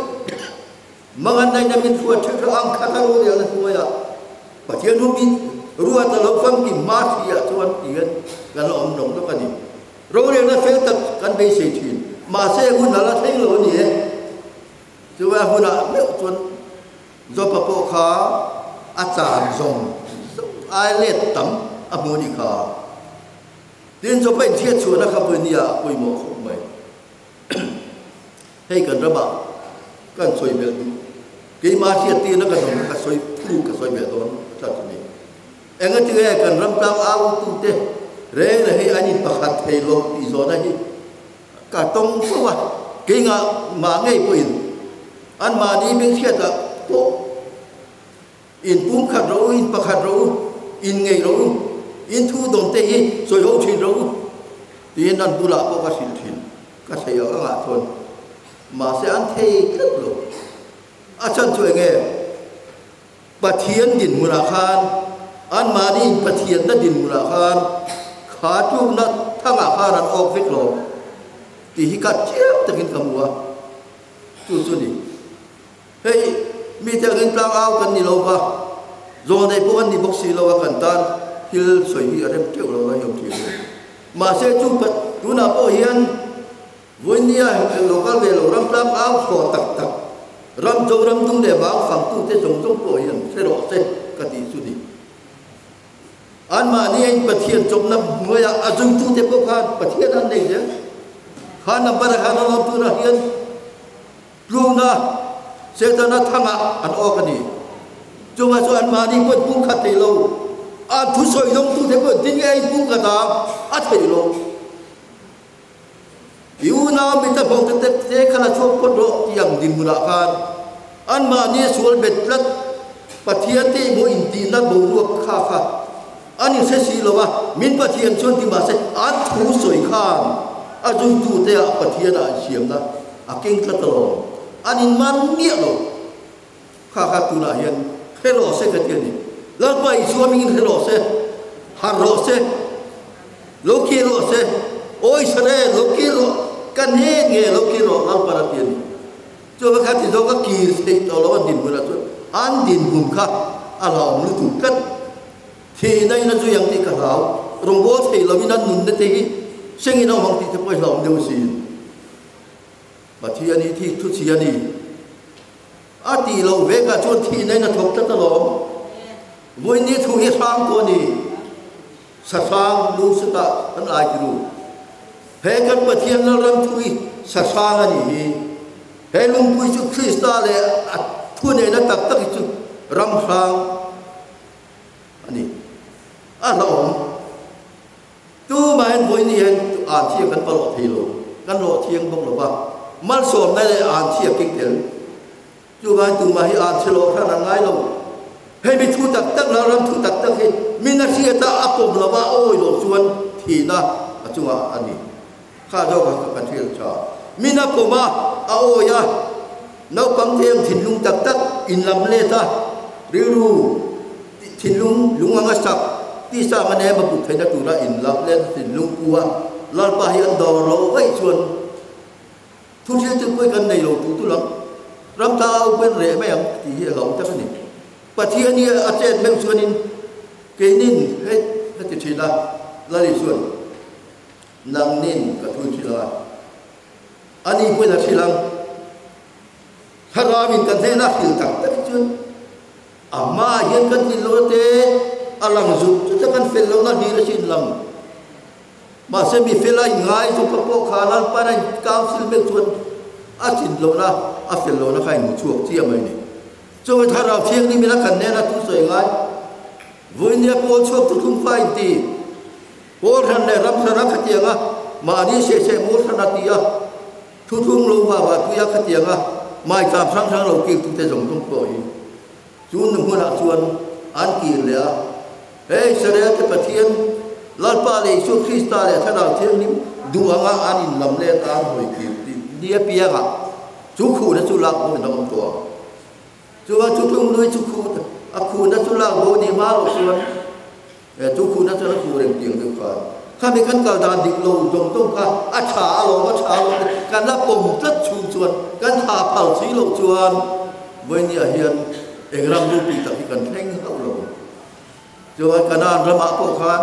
mangannaina min hruat theuh theuh ang khat a rorelna hnuaiah Pathian hu min ruat a lo famkim hma thli ah chuan ti hian kan la awm nawk nawk a ni. Rorelna fel tak kan beisei thin, mahse hun a la thleng lo a ni e. Chuvai hunah meuh chuan Jopa pawh kha a chan zawng zawng ai let tam a hmu a nih kha. Tin, Jopa inchhiat chhuahna kha vawinia a pawimawh khawp mai. Hei kan ramah kan sawi belh duh. Keimah hriattirna ka dawng kha ka sawi thu ka sawi belh dawn tlat a ni. Engatinge kan ram tlang au tute reng leh hei an inpakhat thei lo tih zawhna hi Ka tawng fo a, keingah mah ngei pawhin anmahni bengchhiatah pawh in pumkhat rawh u, in pakhat rawh u, in ngei rawh u, in thu dawn te hi sawi ho thin rawh u tiin an bulah pawh ka hrilh thin. Ka thei ang angah chuan mahse an thei tlat lo. A chhan chu enge? Pathian dinhmunah khan, anmahni in Pathianna dinhmunah khan kha tlukna thangah khan an awk vek lo tih hi ka chiang takin ka hmu a, chu chu ni. Hei mite angin tlang au kan ni lo va, zawlnei pawh kan ni bawk si lo a, kan tan thil sawi hi a rem teuh lo lai awm thin a ni. Mahse chu tunah pawh hian Vawinia lo kal ve lo ram tlang au thaw tak tak, ram cho ram dung leh vang fangtute zawng zawng pawh hian hre rawh se ka tih chu ni. Anmahni a in Pathian chawpna hnuaiah a zuitute pawh khan Pathian an nei zel. Kha number ah khan an awm tunah hian tlukna Setana thangah an awk a ni. Chungah chuan anmahni pawh pumkhat thei lo, an thusawi zawngtute pawh ding e a in pumkhat a, a thei lo. I unau mita hmawng te te kha la chhuak phawt rawh tih ang dinhmunah khan anmahni a sual bet tlat Pathian te i hmuh intihna boruak kha kha An in hre si lo a, min Pathian chuan ti mahse an thu sawi khan a zuitute ah Pathian ah insiamna a keng tlat alawm. An in man miah lo. Kha kha tunah hian hre rawh se ka ti a ni. Lalpa Isua hmingin hre rawh se, harh rawh se, lo kir rawh se, Aw Israel, lo kir rawh, ka hnen nge lo kir rawh Lalpan a ti a ni. Chuan kha ti zawng ka kir theih tawh lo an dinhmunah chuan an dinhmun kha a hlauhawm lutuk tlat. Thihna in a zui ang tih ka hlau, rawngbâwl thei lovin an nunna te hi sengin a awm ang tih te pawh i hlauhawm deuh asin. Pathian hi thik thu chhia a ni. A tih loh vekah chuan thihna in a thawk tlat alawm. Vawiin thu hi hrang tu a ni. Sahrang lu sutah kan ai ti lu. He kan Pathian Lalram thu hi sahrang a nih hi. He lungpui chu Krista leh a thuneihna tak tak hi chu ram hrang a ni. A hlauhawm. Tumahin vawiin hian an thiam kan va lawh thei lo, kan lawh thiang bawk lo va, malsawmna leh an thiam keng tel. Chuvangin tumah hi an chhe lawh hran an ngai lo. Hei mi thu tak tak la ram thu tak tak hi min a hriat a, a pawm lo va, a awi loh chuan thihna a chungah a ni. Kha zawk a kan hriat tha. Min a pawm a, a awi a, naupang te ang thinlung tak tak inlam let a, rilru thinlung lung anga sak tisa anga nem a put theihna tura inlam let a thinlung pu a, Lalpa hi an dawr loh vaih chuan thu thil chu pawi kan nei lo tu tu lam ram ta au pawn reh mai ang tih hi a hlauh tak a ni. Pathian hi a chet meuh chuanin keinin hei heti thin a, Lali chuan. Nangnin ka thu hrilh a, ani pawhin a hrilh ang. Thlarauin kan hnenah hrilh tak tak hi chuan a hmaah hian kan tlin lohna te a lang zut zut a, kan fel lohna hlir a sin lang. Mahse mi fel a inngai chu ka pawh kha Lalpan a council meuh chuan a tlin lohna, a fel lohna kha a inhmu chhuak chiah mai a ni. Chuvangin Thlarau Thianghlim in a kan hnenah thu sawi ngai. Vawinia pawl chhuak thuthlung fa inti. Pawl hran leh ram hran a khatiang a, mahni sehseh mur hran a ti a, thuthlung lo vah vah tui a khatiang a, maitlam hrang hrang lo kir tute zawng zawng pawh hi chu nu hmunah chuan an kir leh a. He Israel te Pathian, Lalpa leh Isua Krista leh Thlarau Thianghlim duh anga an inlam let a an hawi kir tih ni apiangah chu khuhna chu lak pawhin a awm tawh ang. Chuan thuthlung lui chu khuh a khuhna chu lak bo ni hma loh chuan He chu khuhna chuan a khuh reng tiang deuh khan khami kan kal dan dik lo zawng zawng kha a tha alawm a tha alawm te kan la pawm tlat chhung chuan kan tha phal si loh chuan vawinia hian eng ram ropui tak hi kan thleng hauh lo. Chuan Kanaan ramah pawh khan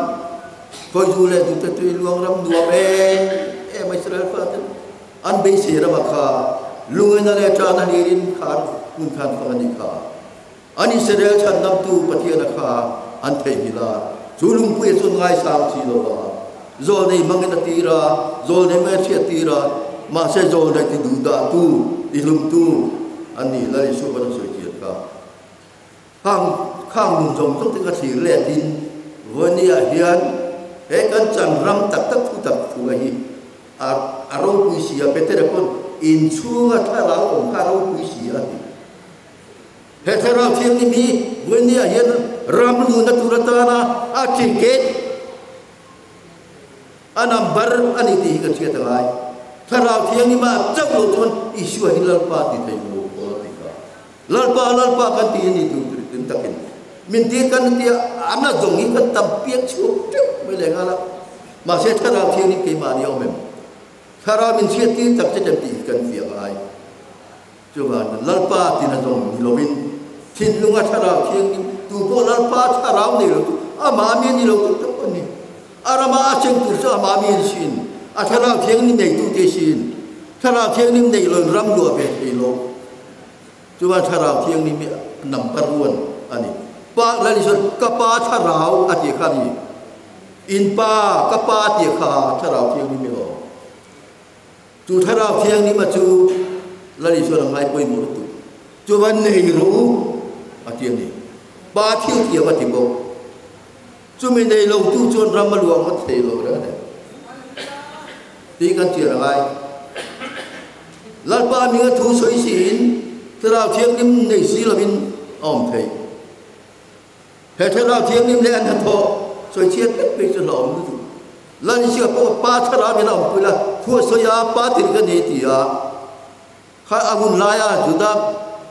khawizu leh dute tui luang ram nuam em em a Israel faten an beisei ramah kha lungina leh tana hlirin khan hmun khan fang a nih kha. An Israel chhandamtu Pathian a kha an theihnghilh a, chu lungpuia chuan ngaisang chi lo va, zawlnei hmangin a tir a, zawlnei hmangin a hriat tir a, mahse zawlnei ti duh dahtu, ti hlumtu an ni, Lal Isua pawn a sawi chian kha. Khang khang nun zawng zawng te kha thlir letin Vawinia hian he kan chan ram tak tak thu tak thu a hi a a ropui si a, Petera pawn inchhunga thlarau awm kha a ropui si a ti. He Thlarau Thianghlim hi vawinia hian ram luhna tur atana a ticket, a number a ni tih hi kan hriat a ngai. Thlarau Thianghlim ah chauh loh chuan Isua hi Lalpa ti thei lo aw a ti kha. Lalpa, Lalpa kan ti a ni tur tur tin takin min tir kan tia an a zawng hi kan tam piak chhuak teuh mai leh nghal a. Mahse Thlarau Thianghlim keimahni a awm em? Thlarau min hriat tir tak che tem tih hi kan fiah ngai. Chuvangin Lalpa tina zawng ni lovin thinlunga thlarau thianghlim tu pawh Lalpa thlarau nei lo chu amah mi a ni lo tak tak a ni. A rama a cheng tur chu amah mi a ni sin, a thlarau thianghlim neitute sin. Thlarau thianghlim nei loin ram luah ve thei lo. Chuvang thlarau thianghlim hi number one a ni. Pa Lal Isuan ka pa thlarau a tih kha a ni. In pa ka pa tih kha thlarau thianghlim i awm. Chu Thlarau Thianghlim a chu Lal Isuan a ngai pawimawh lutuk. Chuvan nei rawh u a ti a ni. Pa thil thiam a ti bawk. Chumi nei lo tu chuan ram a luah ngawt thei lo reng a ni. Tih kan chian a ngai. Lalpa hminga thu sawi siin Thlarau Thianghlim nei si lovin a awm thei. He Thlarau Thianghlim leh an hnathawh. Soi chiat pek pe chu lom lu tu la ni sia po pa thara me la pui la thu soya pa tin ka ni ti a kha agun la ya juda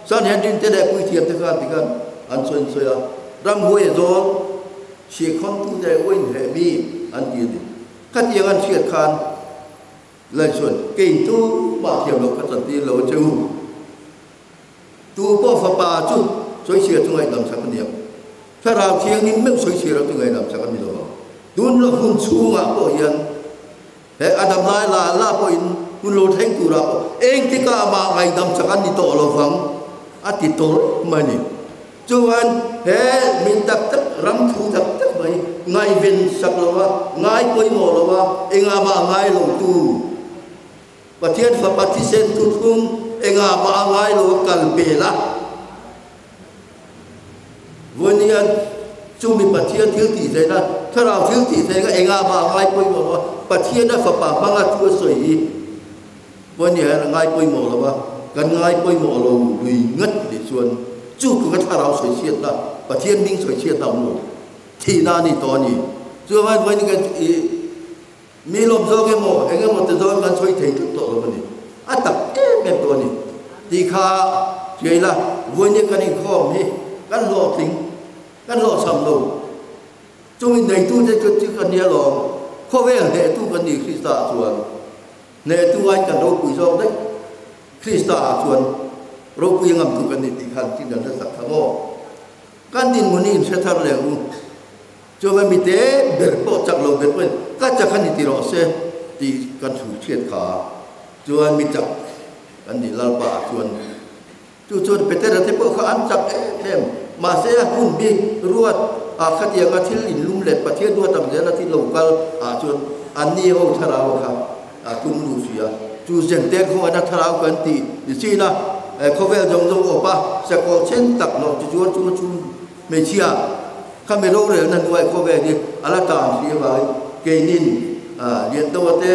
san hen din te le pui thiam te kha ti kan an soin soya ram huai zo chi khon tu de win he mi an ti ni ka ti an chiat khan lai xuan kinh tu ma thiam lo ka chan ti lo chu tu po fa pa chu soi chia chu ngai dam sak niam thà rào thiêng nín mêu soi chia chu ngai dam sak ni lo dun lo hun chu nga po hian he adam lai la la po in hun lo theng tu ra po eng ti ka ma ngai dam sak ni to lo wang a ti to ma ni chuan he min tak tak ram thu tak tak mai ngai vin sak lo wa ngai poi mo lo wa enga ma ngai lo tu pathian fa pathi sen tu thung enga ma ngai lo kal pe la vonian chumi pathian thil ti thei na tharau thil ti thei ga enga ma ngai poi mo lo pathian na fa pa manga thu soi hi vonian ngai poi mo lo wa kan ngai poi mo lo lui ngat ni chuan chu ku ka tharau soi chiat na pathian ming soi chiat na mo thi na ni to ni chu van voi ni ka mi lom zo ke mo enga mo te zo kan soi thei tu to lo ni a tak em em to ni ti kha chei la voi ni kan in khom hi kan lo thing kan lo sam lo chung in nei tu te chu chu kan nia lo kho vel he tu kan ni Krista chuan ne tu ai kan ro pui zo dai Krista chuan ro pui ngam tu kan ni ti khan tin dan sak thamo kan din muni in se thar le u cho mà mi te ber po chak lo ber pen ka chak kan ni ti ro se ti kan thu thiet kha chuan mi chak kan ni lal pa chuan chu chuan peter te po kha an chak em em ma se hun bi ruat a khatia ka thil in lum let pathian ruat am zela thil local a chuan an ni ho tharau kha a tum lu sia chu zen te kho ana tharau kan ti ni chi na khovel jong jong opa se ko chen tak no chu chuan chu chu me chia kha me ro rel nan duai khovel ni ala tan si wa ke nin a lian to te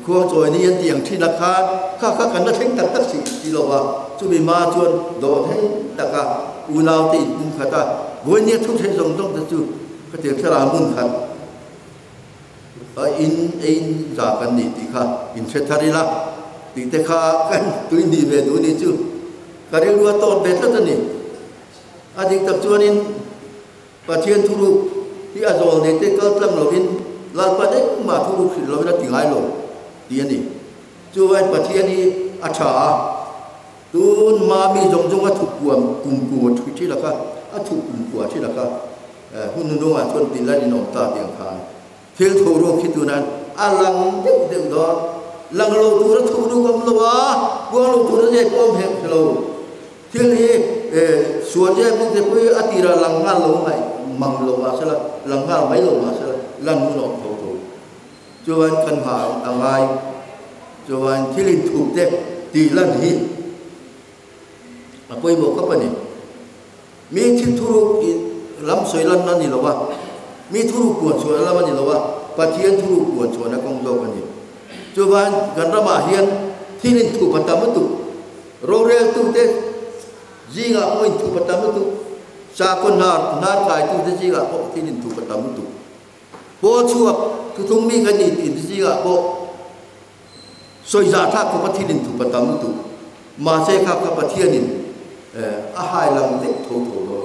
khuang choi ni an tiang thi na kha kha kha kan na thleng tak tak si ti lo wa chu mi ma chuan do thei taka u nau te in khata voi ni thu thei jong jong te chu ka te thara mun khat a in ein za kan ni ti kha in the thari la ti te kha kan tui ni ve du ni chu ka rel wa to be ta ni a dik tak chuan in pathian thuru hi a zol ne te kal tlang lovin lal pa dek ma thuru khil lovin a ti ngai lo ti ani chu vai pathian hi a tha tun ma mi jong jong a thu kuam kum ku thu thi la ka a thu kum ku thi la ka hun nu nga chon tin la ni nom ta tiang khan thil thu ro khi tu nan a lang deuh deuh do lang lo tu ra thu nu kom lo wa buang lo tu ra je kom hem lo thil hi suan je bu te pui a ti ra lang ngal lo mai mang lo ma sala lang ngal mai lo ma sala lan nu no tho tho chuan kan ha angai chuan thilin thu te ti lan hi a poi mo ka pani mi thil thuru lam soi lan na ni lo wa mi thuru kuan chuan lam ni lo wa pathian thuru kuan chuan na kong lo ka ni chuan kan rama hian thilin thu patam tu ro rel tu te jinga poin thu patam tu sa kon nar nar kai tu te jinga po thilin thu patam tu po chuak thu thung mi ka ni ti jinga po soi za tha ko pathilin thu patam tu ma se kha ka pathianin a hai lang lek tho tho lo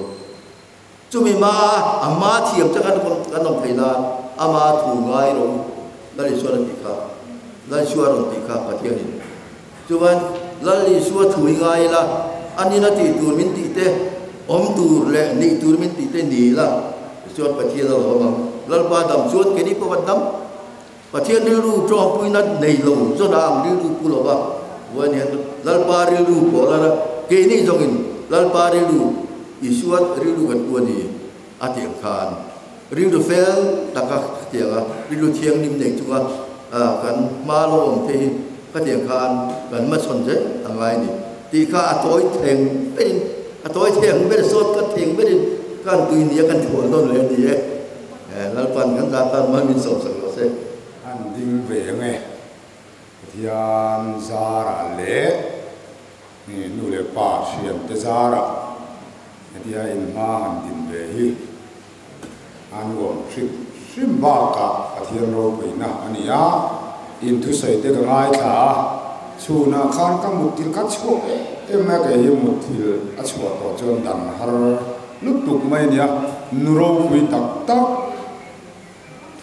chu mi ma ama thiam cha kan kan nom theina ama thu ngai ro lali suan ti kha lali suan ron ti kha pathianin chuan lali suan thui ngai la anina ti tur min ti te om tur le ni tur min ti te ni la chuan pathian lo bang lalpa dam chuan ke ni pa dam pathian ri ru tro pui na nei lo zo na ang ri ru pu lo ba wan hian lalpa ri ru po la ke ni jong in lalpa ri ru isuat ri ru kan pu ni a tiang khan ri ru fel taka tianga ri ru thiang nim nei chunga kan ma lo om te ka tiang khan kan ma chon je angai ni ti kha a toy theng pen a toy theng ber sot ka theng ber kan tui ni kan thol don le ni e lalpan kan za tan ma min so so se an ding ve nge thian zara le ni nu le pa siam te zara tia in ma han din ve hi an won trip hrim bakah Pathian ropuina a ni a, in thusawi te ka ngaithla a, chhunah khan ka mutthilh kha chhuak em em mai a, kei hi mutthilh a chhuah tawh chuan dan har lutuk mai a ni a, nu ropui tak tak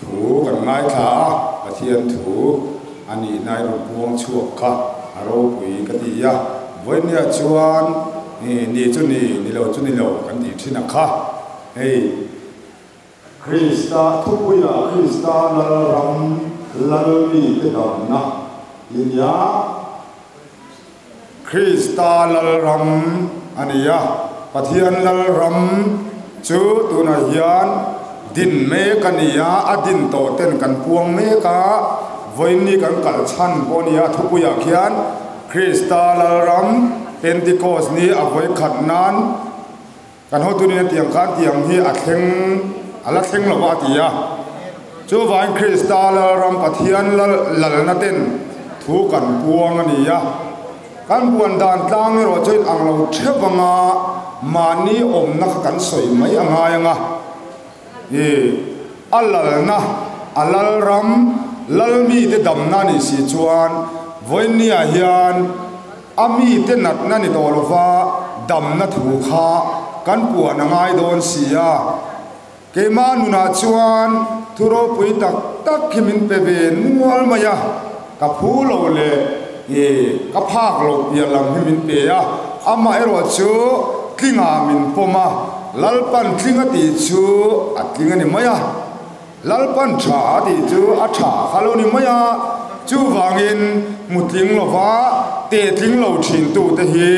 thu kan ngaithla a, Pathian thu a nihna i rawn puang chhuak kha a ropui ka ti a, vawinia chuan ni chu ni, ni lo chu ni lo kan tih thin a kha, hei Krista thupuia Krista Lalram Lalmite damna i nia. Krista Lalram a ni a, Pathian Lalram chu tunah hian din mek a ni a, a din tawh ten kan puang mek a, vawiin ni kan kal chhan pawh a ni a, thupuiah khian Krista Lalram Pentecost ni a vawikhat nan Kan hotunin a tiang khan tiang hi a thleng, a la thleng lo va a ti a. Chuvangin Krista Lalram Pathian lal lalna ten thu kan puang a ni a. Kan puan dan tlang erawh chuan ang lo theuh anga mahni awmna kha kan sawi mai a ngai ang a. I a lalna, a lalram, lalmite damna a nih si chuan vawiinniah hian, A mite natna ni tawh lova damna thu kha kan puan a ngai dawn si a. Keimah nunah chuan thu ropui tak tak hi min pe ve nual mai a, ka phu lo leh i ka phak loh piah lam hi min pe a, amah erawh chu tlingah min pawm a, Lalpan tling a tih chu a tling a ni mai a. Lalpan tha a tih chu a tha kha lo ni mai a, chuvangin hmu tling lova te tling lo thintute hi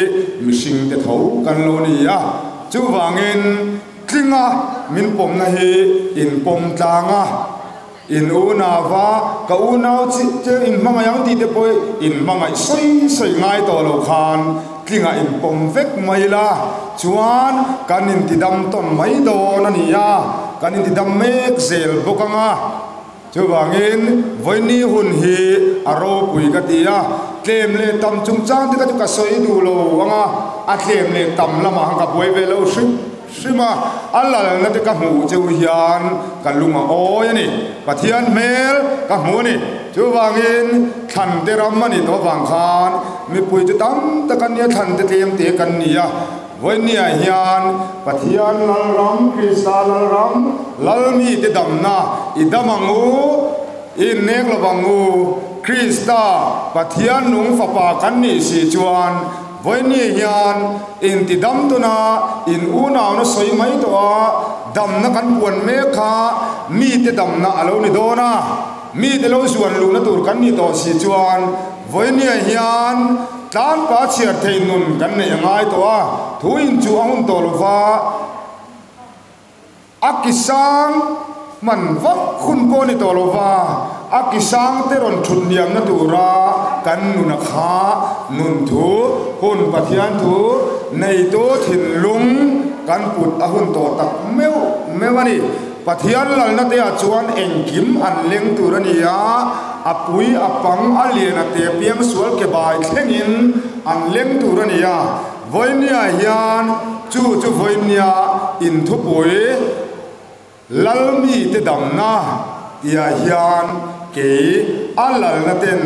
mihring te tho kan lo ni a, chuvangin tlinga min pawmna hi in pawm tlang a, in unauva ka unau chi che in hmangaih ang tih te pawh in hmangaih sawi sawi ngai tawh lo khan tlinga in pawm vek mai la chuan kan intidam tawn mai dawn a ni a. Kan intidam mek zel bawk ang a, chuvangin vawiini hun hi a ropui ka ti a, tlem leh tam chungchang te kha chu ka sawi duh lo ang a, a tlem leh tam lamah khan ka buai ve lo hrim hrim a, a lalna te ka hmuh cheu hian ka lung a awi a ni, Pathian hmel ka hmu a ni, chuvangin thlan te ram a nih tawh avang khan mipui chu tam tak an nia, thlan te tlem te kan ni a. Vawinia hian Pathian Lalram, Krista Lalram, Lalmite damna i dam ang u, i innek lo vang u. Krista, Pathian nung Fapa kan nih si chuan vawinia hian inti dam tuna in unauna sawi mai tawh a, damna kan puan mek kha mite damna a lo ni dawn a, mite lo zuan luhna tur kan nih tawh si chuan vawinia hian Tlangpa chhiar thei nun kan neih a ngai tawh a, thu in chu a hun tawh lova, a ki sang hman vak hun pawh a ni tawh lova, a ki sang te rawn thut hniamna tura kan nun a kha nun thu hun Pathian thu neitu thinlung kan put a hun tawh tak meuh meuh a ni. Pathian lalna te ah chuan engkim an leng tur a ni a, a pui a pang a lian a te piang sual ke bai thlengin an leng tur a ni a, vawinia hian chu chu vawinia inthupui Lalmi te damna tihah hian kei a lalna ten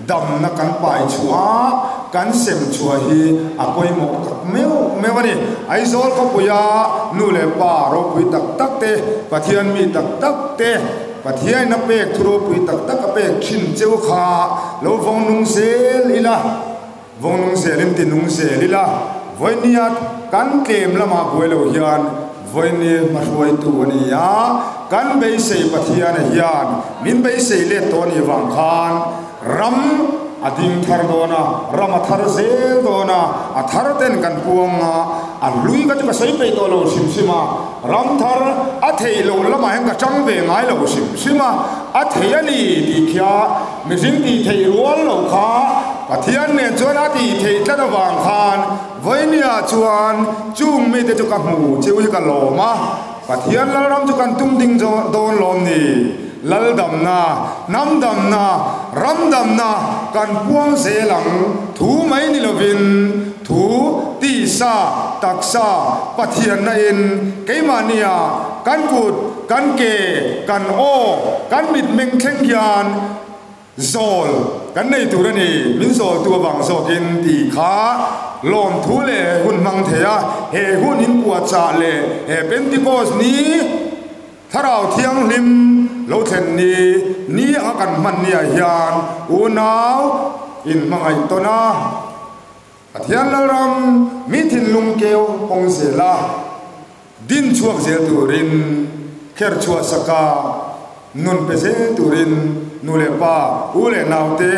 damna kan pai chhuah a, kan sem chhuah hi a pawimawh tak meuh meuh a ni. Aizawl khawpuia nu leh pa ropui tak tak te, Pathian mi tak tak te, Pathiain a pek thu ropui tak tak a pek thin cheu kha lo vawng nung zel ila, vawng nung zelin ti nung zel ila, vawinia kan tlem lamah buai lo hian vawinia hmahruaitu a ni a, kan beisei Pathiana hian min beisei let tawh a nih vang khan ram a ding thar dawn a, ram a thar zel dawn a, a thar ten kan puang a, a hlui ka chu ka sawi peih tawh lo hrim hrim a, ram thar a theih loh lamah hian ka tang ve ngai lo hrim hrim a, a thei a ni tih khia mihring tih theih rual lo kha Pathian nen chuan a tih theih tlat avang khan vawinia chuan chung mite chu ka hmu cheu hi ka lawm a, Pathian Lalram chu kan tum ding dawn lawm ni. Laldamna, hnamdamna, ramdamna kan puang zel ang. Thu mai ni lovin thu, tisa, taksa, Pathianna in keimahnia kan kut Kan ke, kan aw, kan mitmeng thleng hian zawl kan nei tur a ni. Min zawltu avang zawkin tih kha lawmthu leh hun hmang thei a, he hun inpuahchah leh he Pentecost ni Thlarau Thianghlim lo thlen ni ni anga kan hman niah hian unau inhmangaih tawn a, Pathian Lalram mi thinlung keu hawng zel a, din chhuak zel turin kher chhuah saka nun pe zel turin nu leh pa, u leh naute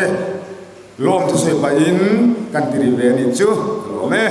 lawm thusawi pahin kan ti rih ve a nih chu ka lawm e.